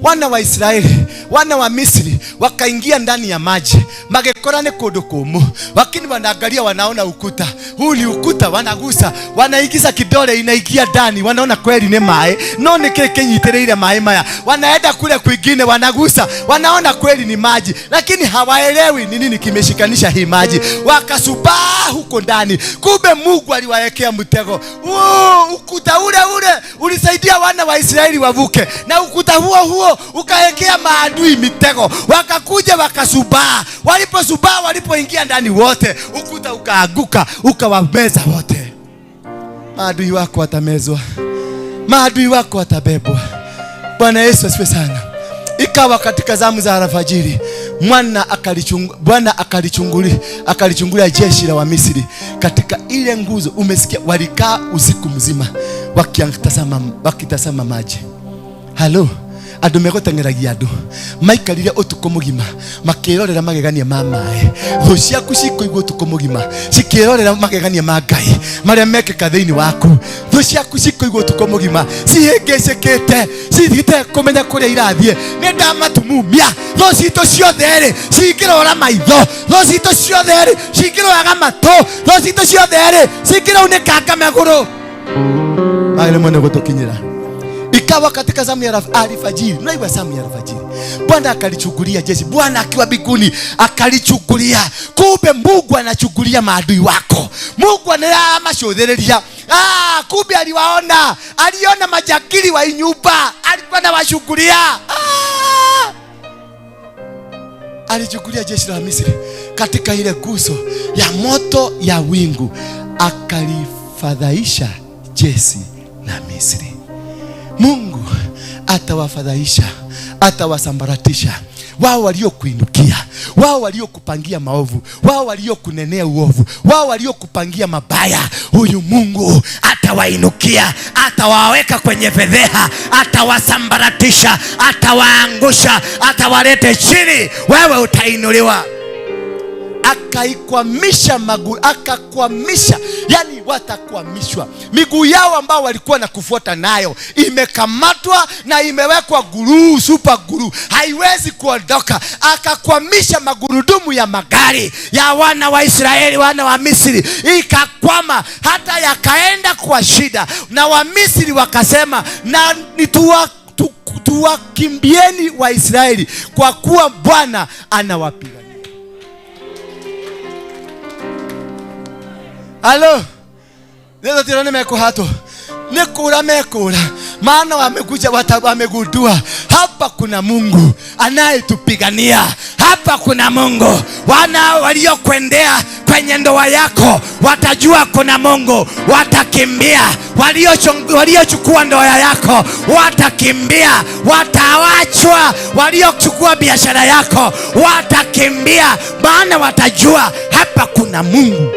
Wana wa Israeli, wana wa Misri wakaingia ndani ya maji, magekora ni kundu kumu, lakini wanaangalia wanaona ukuta. Huu ni ukuta, wanagusa, wanaingiza kidole inaingia ndani, wanaona kweli ni maĩ, no ni kile kinyitĩrĩire maĩ maya. Wanaenda kule kwingine wanagusa, wanaona kweli ni maji, lakini hawaelewi ni nini kimeshikanisha hii maji. Wakasubaa huko ndani. Kumbe Mungu aliwaekea mtego. Ukuta ule ule ulisaidia wana wa Israeli wavuke, na ukuta huo huo ukaekea maadui mitego. Wakakuja wakasubaa. Waliposubaa, walipoingia ndani wote, ukuta ukaanguka, ukawameza wote. Maadui wako watamezwa, maadui wako watabebwa. Bwana Yesu asifiwe sana. Ikawa katika zamu za alfajiri, Bwana akalichungulia jeshi la Wamisri katika ile nguzo. Umesikia, walikaa usiku mzima wakitazama maji. Halo, andu megũteng'eragia andũ maikarire ũtukũ mũgima makĩrorera magegania ma maĩ. Thũ ciaku cikũigua ũtukũ mũgima cikĩrorera magegania ma Ngai marĩa mekĩka thĩinĩ waku. Thũ ciaku cikũigua ũtukũ mũgima cihĩngĩcĩkĩte, cithiĩte kũmenya kũrĩa irathiĩ. Nĩ ndamatumumia. Thũ citũ ciothe rĩ cingĩrora maitho, thũ citũ ciothe rĩ cingĩroraga matũ, thũ citũ ciothe rĩ cingĩraunĩkanga magũrũ. Magĩrĩirwo nĩ gũtũkinyĩra. Ikawa katika zamu ya alfajiri, unaiwa zamu ya alfajiri, Bwana akalichukulia jeshi. Bwana akiwa mbinguni akalichukulia. Kumbe Mungu anachukulia maadui wako. Mungu anamacũthĩrĩria. Kumbe aliwaona, aliona majakili wa nyumba, alikuwa anawashukulia. Alichukulia jeshi la Misri katika ile nguzo ya moto ya wingu, akalifadhaisha jeshi la Misri. Mungu atawafadhaisha, atawasambaratisha wao waliokuinukia, wao waliokupangia maovu, wao waliokunenea uovu, wao waliokupangia mabaya. Huyu Mungu atawainukia, atawaweka kwenye fedheha, atawasambaratisha, atawaangusha, atawalete chini. Wewe utainuliwa. Akaikwamisha maguu, akakwamisha, yani watakwamishwa. Miguu yao ambao walikuwa na kufuata nayo imekamatwa na imewekwa guruu, super guruu, haiwezi kuondoka. Akakwamisha magurudumu ya magari ya wana wa Israeli, wana wa Misri, ikakwama hata yakaenda kwa shida. Na wa Misri wakasema, na tuwakimbieni wa Israeli kwa kuwa Bwana anawapiga. Halo, leo tirone mekuhato nikura mekura, maana wamekuja, wamegundua hapa kuna Mungu anayetupigania, hapa kuna Mungu. Wana waliokuendea kwenye ndoa yako watajua kuna Mungu, watakimbia. Waliochukua ndoa yako watakimbia, watawachwa. Waliochukua biashara yako watakimbia, maana watajua hapa kuna Mungu.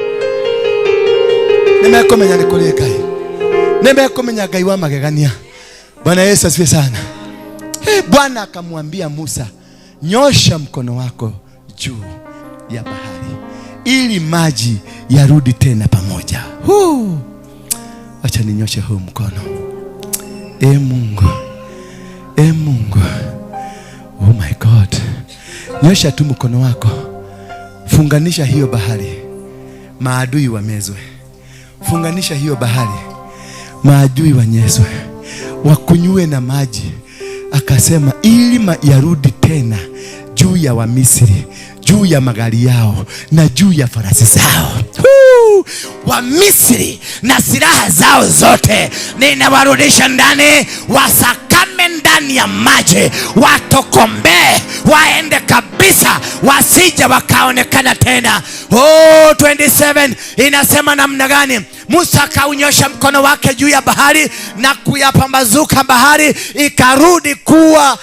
Nimekomenya ni kuri Ngai, nimekomenya Ngai wa magegania. Bwana Yesu asifiwe sana. Hey, Bwana akamwambia Musa, nyosha mkono wako juu ya bahari ili maji yarudi tena pamoja. Acha ninyoshe huu mkono. E Mungu, e Mungu, oh my God. Nyosha tu mkono wako, funganisha hiyo bahari, maadui wamezwe. Funganisha hiyo bahari, maadui wanyeswe, wakunywe na maji. Akasema ili yarudi tena juu ya Wamisri, juu ya magari yao na juu ya farasi zao. Wamisri na silaha zao zote ninawarudisha ndani, wasakame ndani ya maji, watokombee, waende kabisa, wasije wakaonekana tena. 27 inasema namna gani? Musa akaunyosha mkono wake juu ya bahari na kuyapambazuka bahari, ikarudi kuwa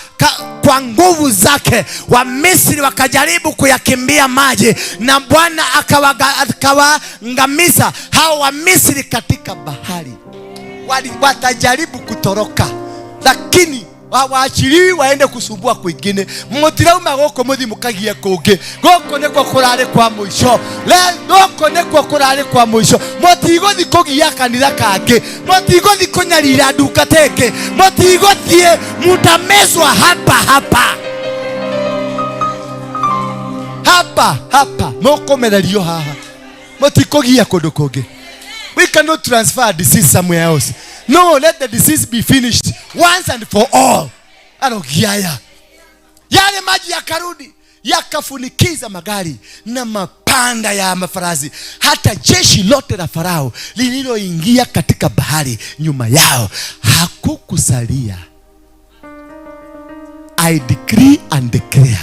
kwa nguvu zake. Wamisri wakajaribu kuyakimbia maji, na Bwana akawaangamiza hao Wamisri katika bahari. Watajaribu kutoroka, lakini waachiliwi waende kusumbua kwingine. Mutirauma goko muthi mukagie kungi. Goko nikuo kurari kwa mwisho. Goko nikuo kurari kwa mwisho. Mutigothi kugia kanitha kangi, mutigothi kunyarira nduka teke, mutigothie, mutamezwa hapa hapa hapa hapa, mukomererio haha, mutikugia kundu kungi. We cannot transfer disease somewhere else. No, let the disease be finished once and for all. Arogiaya. Yale maji yakarudi, yakafunikiza magari na mapanda ya mafarasi, hata jeshi lote la Farao lililoingia katika bahari nyuma yao hakukusalia. I decree and declare,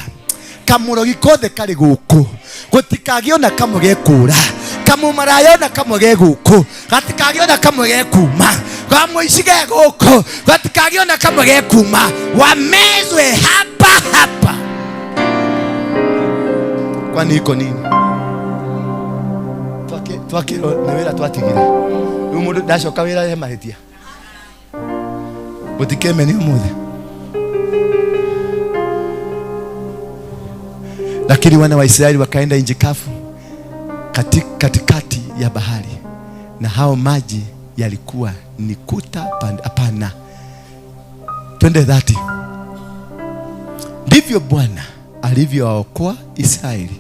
kamurogi kothe kari guku gutikagiona kamwe gekura, kamumarayo na kamwe geguku gatikagiona kamwe gekuma, kamũici gegũkũ gatikagiona kamwe gekuma, wamezwe hapa hapa. Kwani iko nini? Twakirwo nĩ wĩra twatigire. Rĩu mũndũ ndacoka wĩra he mahĩtia. Mũtikemeni ũmũthĩ. Lakini wana wa Israeli wakaenda nchi kavu katikati ya bahari, na hao maji yalikuwa ni kuta hapana. Twende 30. Ndivyo Bwana alivyowaokoa Israeli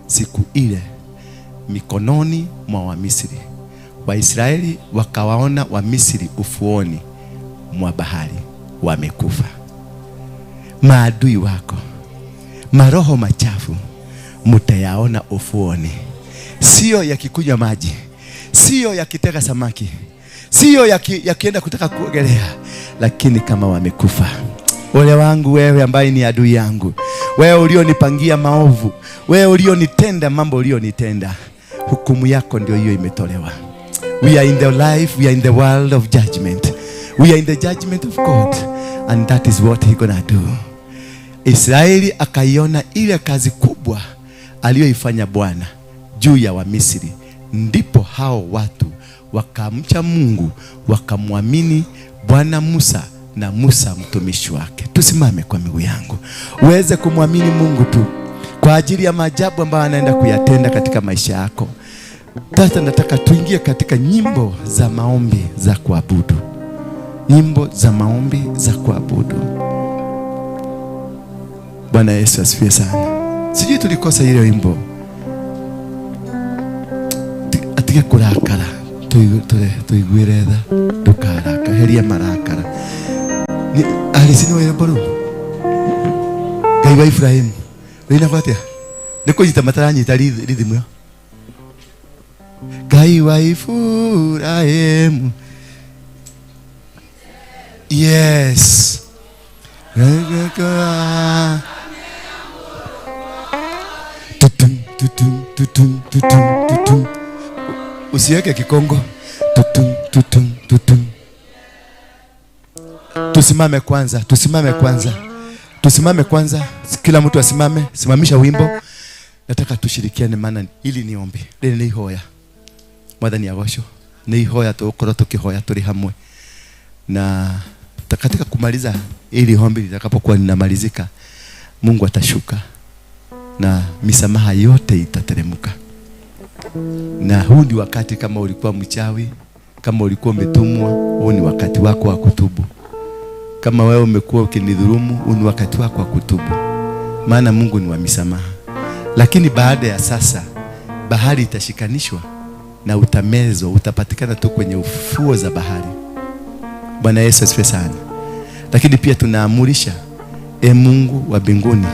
siku ile mikononi mwa Wamisri. Waisraeli wakawaona Wamisri ufuoni mwa bahari wamekufa. Maadui wako, maroho machafu, mutayaona ufuoni. Sio yakikunywa maji, sio yakitega samaki, sio yakienda kutaka kuogelea, lakini kama wamekufa. Ole wangu wewe ambaye ni adui yangu, wewe ulionipangia maovu, wewe ulionitenda mambo ulionitenda, hukumu yako ndio hiyo imetolewa. We are in the life, we are in the world of judgment. We are in the judgment of God, and that is what he gonna do. Israeli akaiona ile kazi kubwa aliyoifanya Bwana juu ya Wamisri, ndipo hao watu wakamcha Mungu, wakamwamini Bwana Musa na Musa mtumishi wake. Tusimame kwa miguu yangu, uweze kumwamini Mungu tu kwa ajili ya maajabu ambayo anaenda kuyatenda katika maisha yako. Sasa nataka tuingie katika nyimbo za maombi za kuabudu. Nyimbo za maombi za kuabudu. Bwana Yesu asifiwe sana. Sijui tulikosa ile wimbo. Atige kurakara, tuiguire tha, ndukaraka, heria marakara. Ni alisini wa rwĩmbo rũu. Ngai wa Ibrahimu. Rũinagwo atĩa? Nĩ kũnyita mataranyita rhythm ĩyo. Ngai wa Ibrahimu. Yes. Tutum tutum tutum tutum. Usiweke kikongo. Tutum tutum tutum. Tusimame kwanza, tusimame kwanza. Tusimame kwanza, kila mtu asimame, simamisha wimbo. Nataka tushirikiane maana ili ni ombi. Rĩrĩ nĩ ihoya. Mwathani agocwo. Nĩ ihoya tũgũkorwo tũkĩhoya tũrĩ hamwe. Na katika kumaliza ili ombi litakapokuwa linamalizika, Mungu atashuka na misamaha yote itateremka. Na huu ni wakati, kama ulikuwa mchawi, kama ulikuwa umetumwa, huu ni wakati wako wa kutubu. Kama wewe umekuwa ukinidhulumu, huu ni wakati wako wa kutubu. Maana Mungu ni wa misamaha. Lakini baada ya sasa, bahari itashikanishwa na utamezwa, utapatikana tu kwenye ufuo za bahari. Bwana Yesu asifiwe sana. Lakini pia tunaamurisha, Mungu wa mbinguni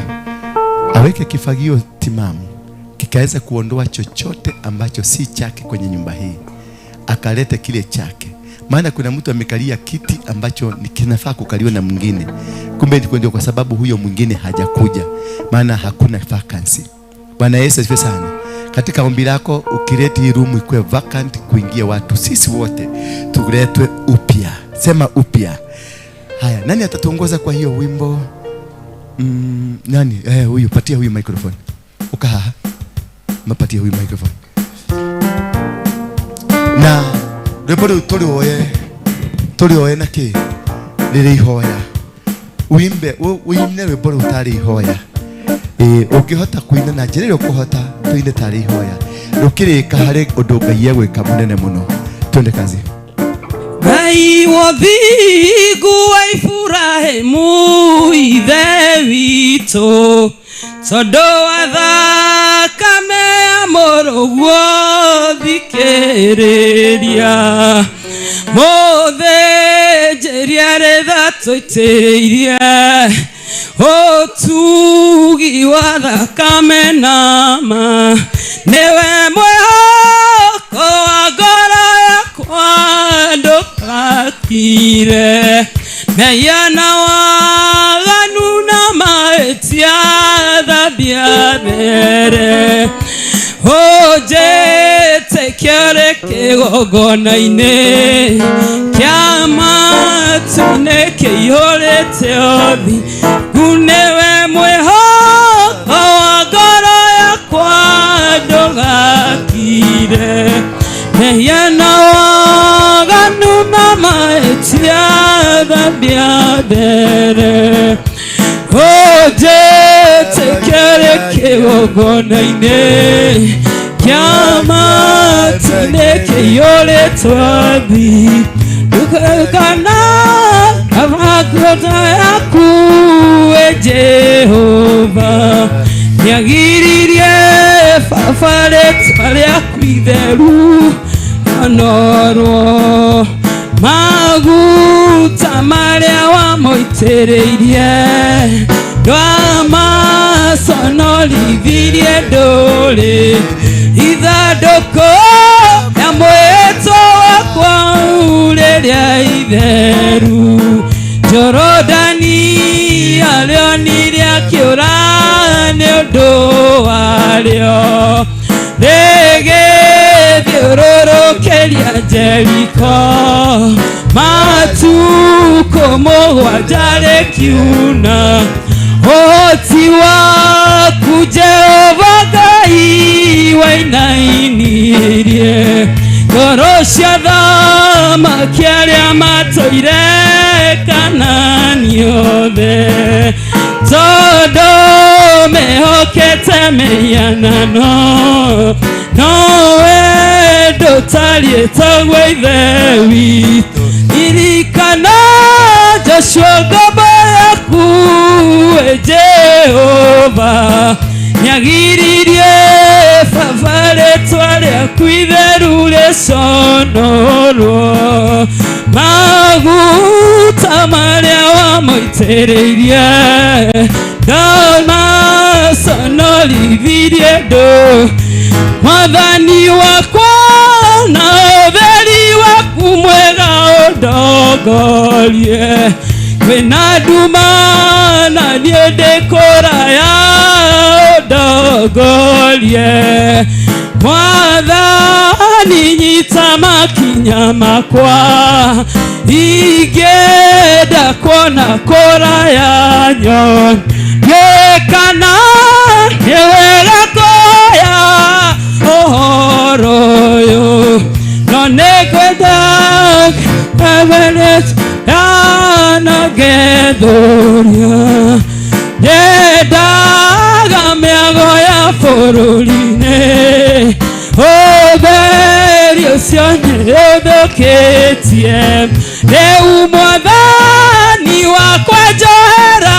aweke kifagio timamu kikaweza kuondoa chochote ambacho si chake kwenye nyumba hii, akalete kile chake. Maana kuna mtu amekalia kiti ambacho ni kinafaa kukaliwa na mwingine, kumbe ndio kwa sababu huyo mwingine hajakuja, maana hakuna vacancy. Bwana Yesu asifiwe sana. Katika ombi lako ukilete hii room ikuwe vacant, kuingia watu, sisi wote tuletwe upya. Sema upya. Haya, nani atatuongoza kwa hiyo wimbo? Nani? Huyu, patia huyu microphone. Ukaha. Mapatia huyu microphone. Na rwimbo rũu tũrĩoe na kĩ? Rĩrĩ ihoya. Uimbe, uine rwimbo rũu tarĩ ihoya. Ũngĩhota kuina na njĩra ĩrĩa ũkũhota, tuine tarĩ ihoya. Rũkĩrĩka harĩ ũndũ Ngai egwĩka mũnene mũno. Twende kazi. Ngai wa thingu wa Ibrahimu ithe witũ, tondũ wa thakame ya mũrũguo thikĩrĩria. Mũthĩnjĩri arĩ tha tũitĩrĩirie ũtugi wa thakame na ma, nĩwe mwĩhoko wa ngoro yakwa ndũgakire. Mehia na waganu na mahĩtia thambia mbere, ũnjĩtĩkie ũrĩ kĩgongona-inĩ kĩa matu-inĩ kĩihũrĩte ũthingu, nĩwe mwĩhoko wa ngoro yakwa ndũgakire. Mehia na waganu na mahĩtia thambia mbere, ũnjĩtĩkie ũrĩ kĩgongona-inĩ kĩa matu-inĩ kĩihũrĩte ũthingu, ndũkana kaba yaku we Jehova, nĩagiririe baba rĩtwa rĩaku itheru honorwo. Maguta marĩa wamũitĩrĩirie ndwamaconorithirie ndũrĩ, ithandũkũ ya mwĩtwa wakwa rĩrĩa itheru, Jorodani arĩonire akĩũra nĩ ũndũ warĩo, rĩgĩthiũrũrũkĩria Jeriko matukũ mũgwanja rĩkiuna. Ũhoti waku Jehova Ngai wainainirie ngoro cia athamaki arĩa matũire Kanaani othe, tondũ mehokete mĩhianano, nowe ndũtariĩ taguo Ithe witũ. Ririkana Joshua ngombo yaku we Jehova, nĩagiririe baba rĩtwa rĩaku itheru rĩconorwo. Maguta marĩa wamũitĩrĩirie ndamaconorithirie ndũ. Mwathani wakwa na ũtheri waku mwega ũndongorie, kwĩna nduma na niĩ ndĩ kũraya ũndongorie. Mwathani nyita makinya makwa, ingĩenda kuona kũraya nyonie kana nĩ wega kuoya ũhoro ũyũ. No nĩngwenda Everest yanagethũria, nyendaga mĩago ya bũrũri-inĩ, ũtheri ũcio nĩũthũkĩtie. Rĩu Mwathani wakwa njohera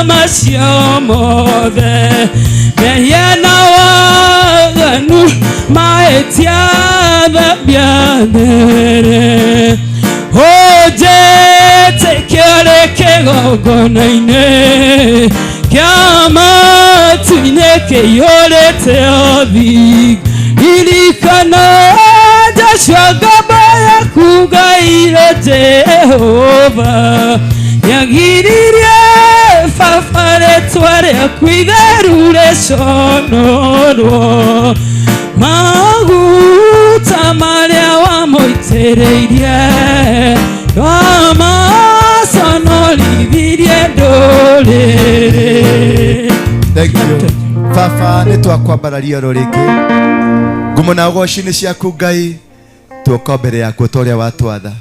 macio mothe, mehia na waganu mahĩtia thambia there. Ũnjĩtĩkĩre kĩgongona-inĩ kĩa matu-inĩ kĩiyũrĩte ũthingu. Ririkana Joshua ngombo yaku Ngai Jehova, nĩagiririe baba rĩtwa rĩaku itheru rĩconorwo. Maguta marĩa wamũitĩrĩirie ndwamaconorithirie ndũrĩrĩ. Thank you. Baba, nĩ twakwambararia oro rĩngĩ. Ngumo na ũgoci nĩ ciaku Ngai, tuoka mbere yaku ta ũrĩa watwatha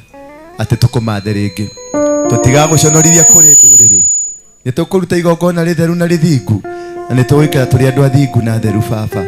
atĩ tũkũmathe rĩngĩ. Tũtigagũconorithia kũrĩ ndũrĩrĩ. Nĩ tũkũruta igongona rĩtheru na rĩthingu, na nĩ tũgũikara tũrĩ andũ athingu na atheru Baba.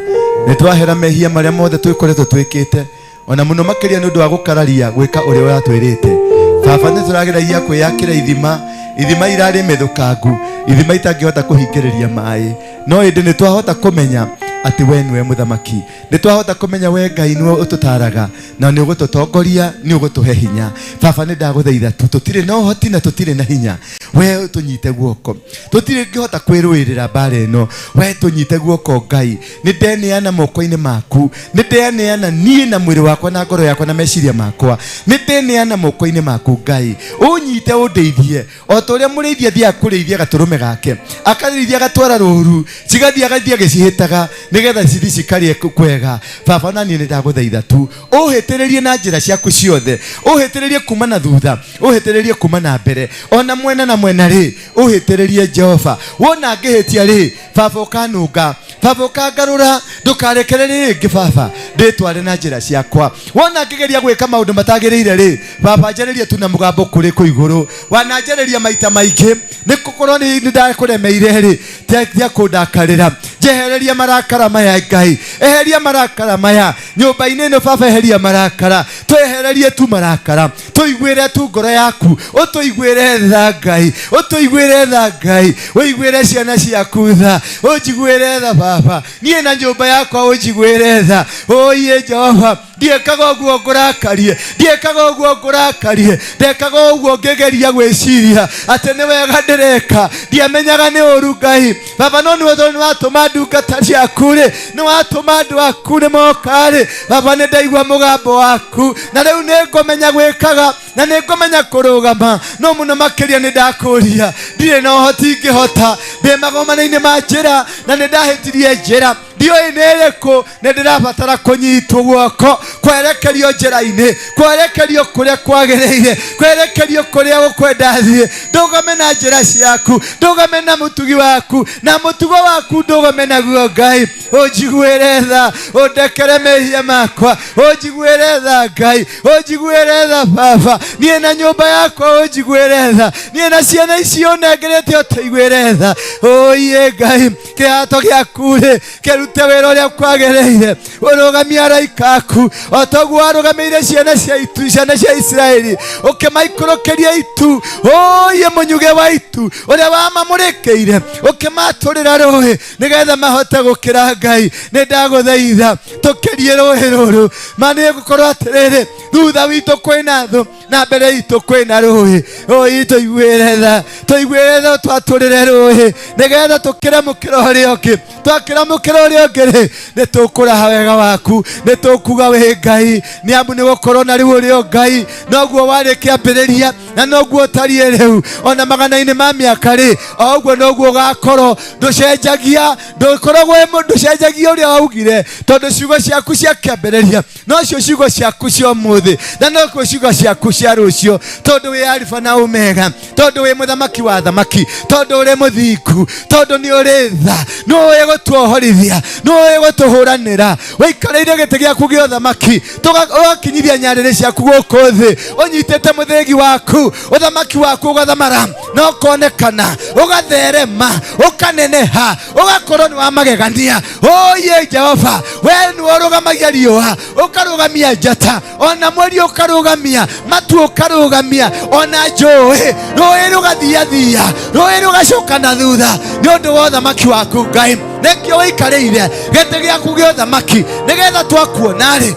Nĩ twahera mehia marĩa mothe twĩkoretwo twĩkĩte, ona mũno makĩria nĩ ũndũ wa gũkararia gwĩka ũrĩa ũratwĩrĩte. Baba, nĩ tũrageragia kwĩyakĩra ithima, ithima irarĩ mĩthũkangu, ithima itangĩhota kũhingĩrĩria maĩ. No ĩndĩ nĩ twahota kũmenya atĩ we nĩwe mũthamaki. Nĩ twahota kũmenya we Ngai nĩwe ũtũtaraga, na nĩ ũgũtũtongoria, nĩ ũgũtũhe hinya. Baba, nĩ ndagũthaitha tu, tũtirĩ na ũhoti na tũtirĩ na hinya, we ũtũnyite guoko. Tũtirĩ ngĩhota kwĩrũĩrĩra mbara ĩno, we tũnyite guoko Ngai. Nĩ ndeneana moko-inĩ maku, nĩ ndeneana niĩ na mwĩrĩ wakwa na ngoro yakwa na meciria makwa, nĩ ndeneana moko-inĩ maku Ngai. Ũnyite ũndeithie o ta ũrĩa mũrĩithi athiaga kũrĩithia gatũrũme gake, akarĩithia agatwara rũru, cigathiĩ agathiĩ agĩcihĩtaga nĩgetha cithiĩ cikarĩe kwega. Baba, na niĩ nĩ ndagũthaitha tu ũhĩtĩrĩrie na njĩra ciaku ciothe, ũhĩtĩrĩrie kuma na thutha, ũhĩtĩrĩrie kuma na mbere, ona mwena na mwena rĩ, ũhĩtĩrĩrie Jehova. Wona ngĩhĩtia rĩ, Baba ũkanũnga, Baba ũkangarũra, ndũkarekererie rĩngĩ Baba, ndĩtware na njĩra ciakwa. Wona ngĩgeria gwĩka maũndũ matagĩrĩire rĩ, Baba njarĩrie tu na mũgambo kũrĩ kũ igũrũ. Wananjarĩria maita maingĩ, nĩ gũkorwo nĩ ndakũremeire rĩ, tia kũndakarĩra. Njehereria marakara maya Ngai, eheria marakara maya nyũmba-inĩ ĩno Baba, eheria marakara, twehererie tu marakara, tũiguĩre tu ngoro yaku, ũtũiguĩre tha Ngai, ũtũiguĩre tha Ngai, ũiguĩre ciana ciaku tha, ũnjiguĩre tha Baba, niĩ na nyũmba yakwa ũnjiguĩre tha. Ũiĩ Jehova, ndiĩkaga ũguo ngũrakarie, ndiĩkaga ũguo ngũrakarie, ndekaga ũguo ngĩgeria gwĩciria atĩ nĩ wega ndĩreka, ndiamenyaga nĩ ũru Ngai. Baba, no nĩ tondũ nĩ watũma ndungata ciaku rĩ, nĩ watũma andũ aku nĩ moka rĩ, Baba nĩ ndaigua mũgambo waku, na rĩu nĩ ngũmenya gwĩkaga na nĩ ngũmenya kũrũgama. No mũno makĩria nĩ ndakũria, ndirĩ na ũhoti ingĩhota, ndĩ magomano-inĩ ma njĩra na nĩ ndahĩtirie njĩra, ndiũĩ nĩ ĩrĩkũ, nĩ ndĩrabatara kũnyitwo guoko, kwerekerio njĩra-inĩ, kwerekerio kũrĩa kwagĩrĩire, kwerekerio kũrĩa ũkwenda thiĩ. Ndũgame na njĩra ciaku, ndũgame na mũtugi waku, na mũtugo waku ndũgame naguo Ngai. Ũnjiguĩre tha, ũndekere mehia makwa, ũnjiguĩre tha Ngai, ũnjiguĩre tha Baba, niĩ na nyũmba yakwa ũnjiguĩre tha, niĩ na ciana icio ũnengerete ũtũiguĩre tha. Ũiĩ Ngai, kĩhato gĩaku rĩ, kĩrute wĩra ũrĩa kwagĩrĩire, ũrũgamie araika aku o ta ũguo warũgamĩire ciana cia itu, ciana cia Isiraeli, ũkĩmaikũrũkĩria itu, ũiĩ mũnyuge wa itu ũrĩa wamamũrĩkĩire, ũkĩmatũrĩra rũĩ nĩgetha mahote gũkĩra. Ngai, nĩ ndagũthaitha tũkĩrie rũĩ rũrũ, ma nĩ gũkorwo atĩrĩrĩ, Thutha witũ kwĩna thũ na mbere itũ kwĩna rũĩ. Oi tũiguĩre tha, tũiguĩre tha twatũrĩre rũĩ nĩgetha tũkĩre mũkĩra ũrĩa ũngĩ. Twakĩra mũkĩra ũrĩa ũngĩ rĩ, nĩ tũkũraha wega waku, nĩ tũkuga wĩ Ngai, nĩ amu nĩ gũkorwo na rĩu ũrĩ o Ngai, noguo warĩ kĩambĩrĩria na noguo ũtariĩ rĩu, ona magana-inĩ ma mĩaka rĩ, o ũguo noguo ũgakorwo. Ndũcenjagia, ndũkoragwo wĩ mũndũ ũcenjagia ũrĩa waugire, tondũ ciugo ciaku cia kĩambĩrĩria nocio ciugo ciaku cia ũmũthĩ na nokuo ciugo ciaku cia rũciũ, tondũ wĩ Alifa na Omega, tondũ wĩ mũthamaki wa thamaki, tondũ ũrĩ mũthingu, tondũ nĩ ũrĩ tha, nĩ ũĩ gũtuohorithia, nĩ ũĩ gũtũhũranĩra. Wĩikarĩire gĩtĩ gĩaku gĩa ũthamaki, ũgakinyithia nyarĩrĩ ciaku gũkũ thĩ, ũnyitĩte mũthĩgi waku, ũthamaki waku ũgathamara na ũkonekana, ũgatherema, ũkaneneha, ũgakorwo nĩ wa magegania. Oye Jehova, we nĩwe ũrũgamagia riũa, ũkarũgamia njata, ona mweri ũkarũgamia, matu ũkarũgamia, ona njũĩ, rũĩ rũgathiathia, rũĩ rũgacoka na thutha nĩ ũndũ wa ũthamaki waku Ngai. Nĩkĩo wĩikarĩire gĩtĩ gĩaku gĩa ũthamaki, nĩgetha twakuona rĩ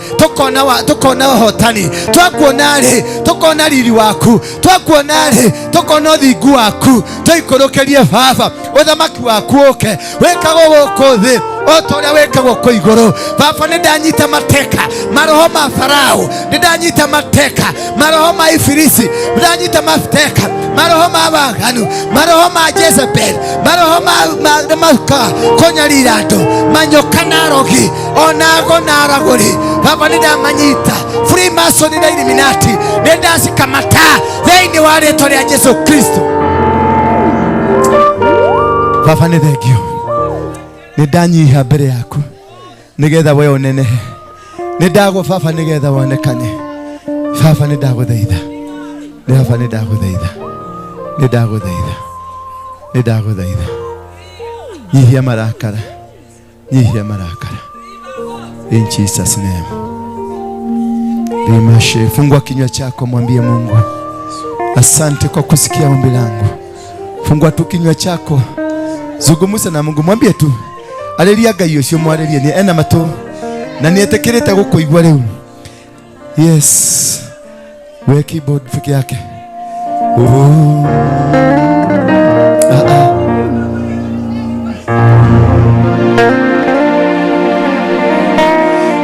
tũkona ũhotani, twakuona rĩ tũkona riri waku, twakuona rĩ tũkona ũthingu waku. Tũikũrũkĩrie Baba, ũthamaki waku ũke, wĩkagwo gũkũ thĩ o ta ũrĩa wĩkagwo kũu igũrũ. Baba, nĩ ndanyita mateka maroho ma Farao, nĩ ndanyita mateka maroho ma Ibilisi, nĩ ndanyita mateka maroho ma waganu, maroho ma Jezebel, maroho ma kũnyarira andũ, manyoka na arogi, ona ago na aragũri. Baba, nĩ ndamanyita Freemason na Illuminati, nĩ ndacikamata thĩinĩ wa rĩtwa rĩa Jesu Kristo. Baba, nĩ thengio, nĩ ndanyiha mbere yaku nĩgetha we ũnenehe, nĩ ndagwo Baba nĩgetha wonekane. Baba, nĩ ndagũthaitha, nĩ Baba, nĩ ndagũthaitha, nĩ ndagũthaitha, nĩ ndagũthaitha, nyihia marakara, nyihia marakara, in Jesus name. Rimashe, fungua kinywa chako, mwambie Mungu asante kwa kusikia ombi langu. Fungua tu kinywa chako, zungumza na Mungu, mwambie tu arĩria Ngai ũcio, mwarĩrie nĩ ena matũ na nĩ etĩkĩrĩte gũkũigua rĩu. Yes, we keyboard peke yake. Oh. Ah, ah.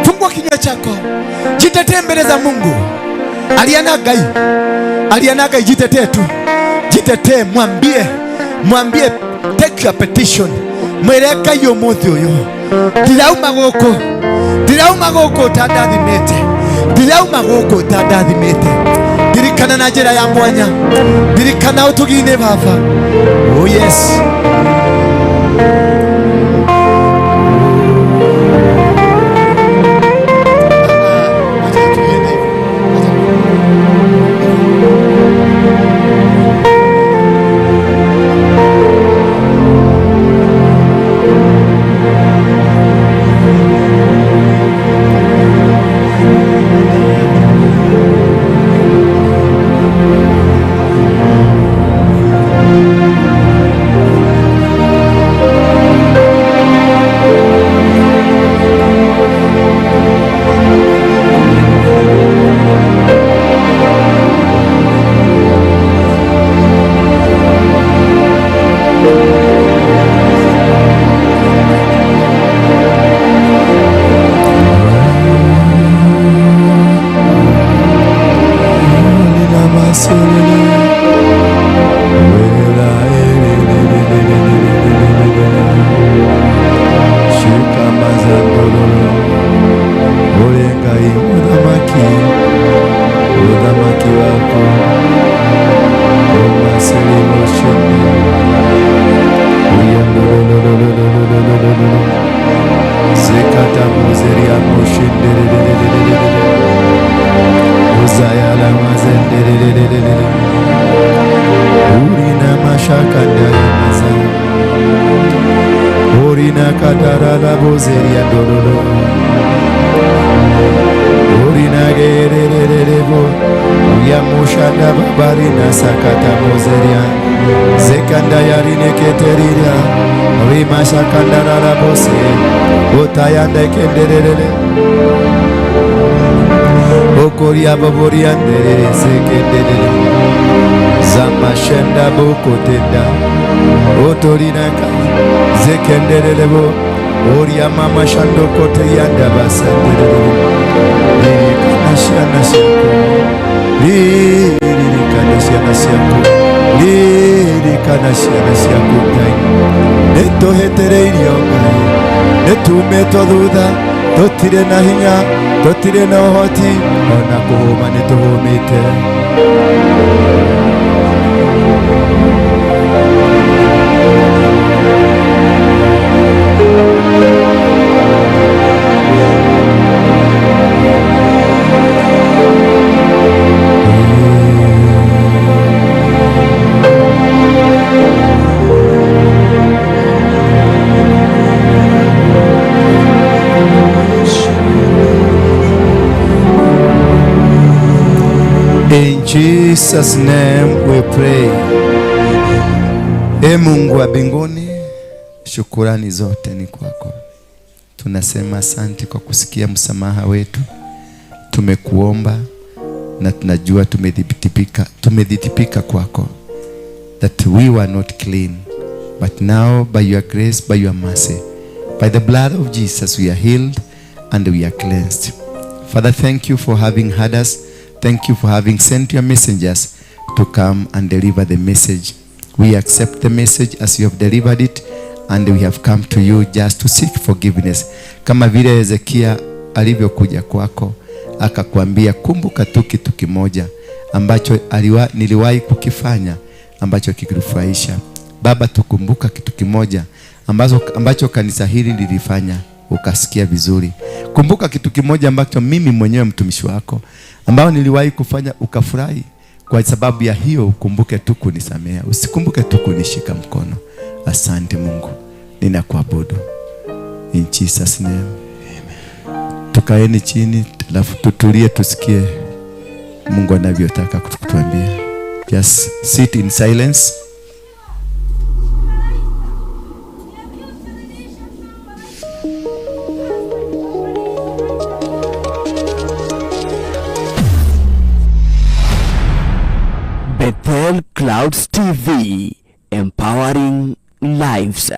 Fungua kinywa chako, jitetee mbele za Mungu. Aria na Ngai, aria na Ngai, jitetee tu, jitetee, mwambie, mwambie, take your petition. Mwĩre Ngai ũmũthĩ ũyũ ndirauma gũkũ, ndirauma gũkũ ũtandathimĩte, ndirauma gũkũ ũtandathimĩte. Ndirikana na njĩra ya mwanya, ndirikana ũtugi-inĩ Baba. Oh yes. Bokoria boboria nderere sekenderere. Zamashenda bokotenda. Otorinaka zekenderere bo. Oria mama shando kote yanda basenderere. Lirikana shiana siako. Lirikana shiana siako. Lirikana shiana siako Ngai. Nĩtũhĩtĩrĩirio Ngai. Nĩtumĩtwo thutha. Tũtirĩ na hinya. Tũtirĩ na ũhoti. Ona kũhũma nĩtũhũmĩte. In Jesus name we pray. E Mungu wa mbinguni, shukurani zote ni kwako. Tunasema asante kwa kusikia msamaha wetu. Tumekuomba na tunajua tumedhibitipika kwako, that we were not clean, but now by your grace, by your mercy, by the blood of Jesus we are healed and we are cleansed. Father, thank you for having heard us. Thank you for having sent your messengers to come and deliver the message. We accept the message as you have delivered it, and we have come to you just to seek forgiveness. Kama vile Hezekia alivyokuja kwako akakwambia, kumbuka tu kitu kimoja ambacho niliwahi kukifanya ambacho kikufurahisha. Baba, tukumbuka kitu kimoja ambacho kanisa hili lilifanya ukasikia vizuri. Kumbuka kitu kimoja ambacho mimi mwenyewe mtumishi wako ambao niliwahi kufanya ukafurahi. Kwa sababu ya hiyo ukumbuke tu kunisamea, usikumbuke tu kunishika mkono. Asante Mungu, ninakuabudu. In Jesus name. Amen. Tukaeni chini alafu tutulie tusikie Mungu anavyotaka kutuambia. Just sit in silence. Bethel Clouds TV, empowering lives.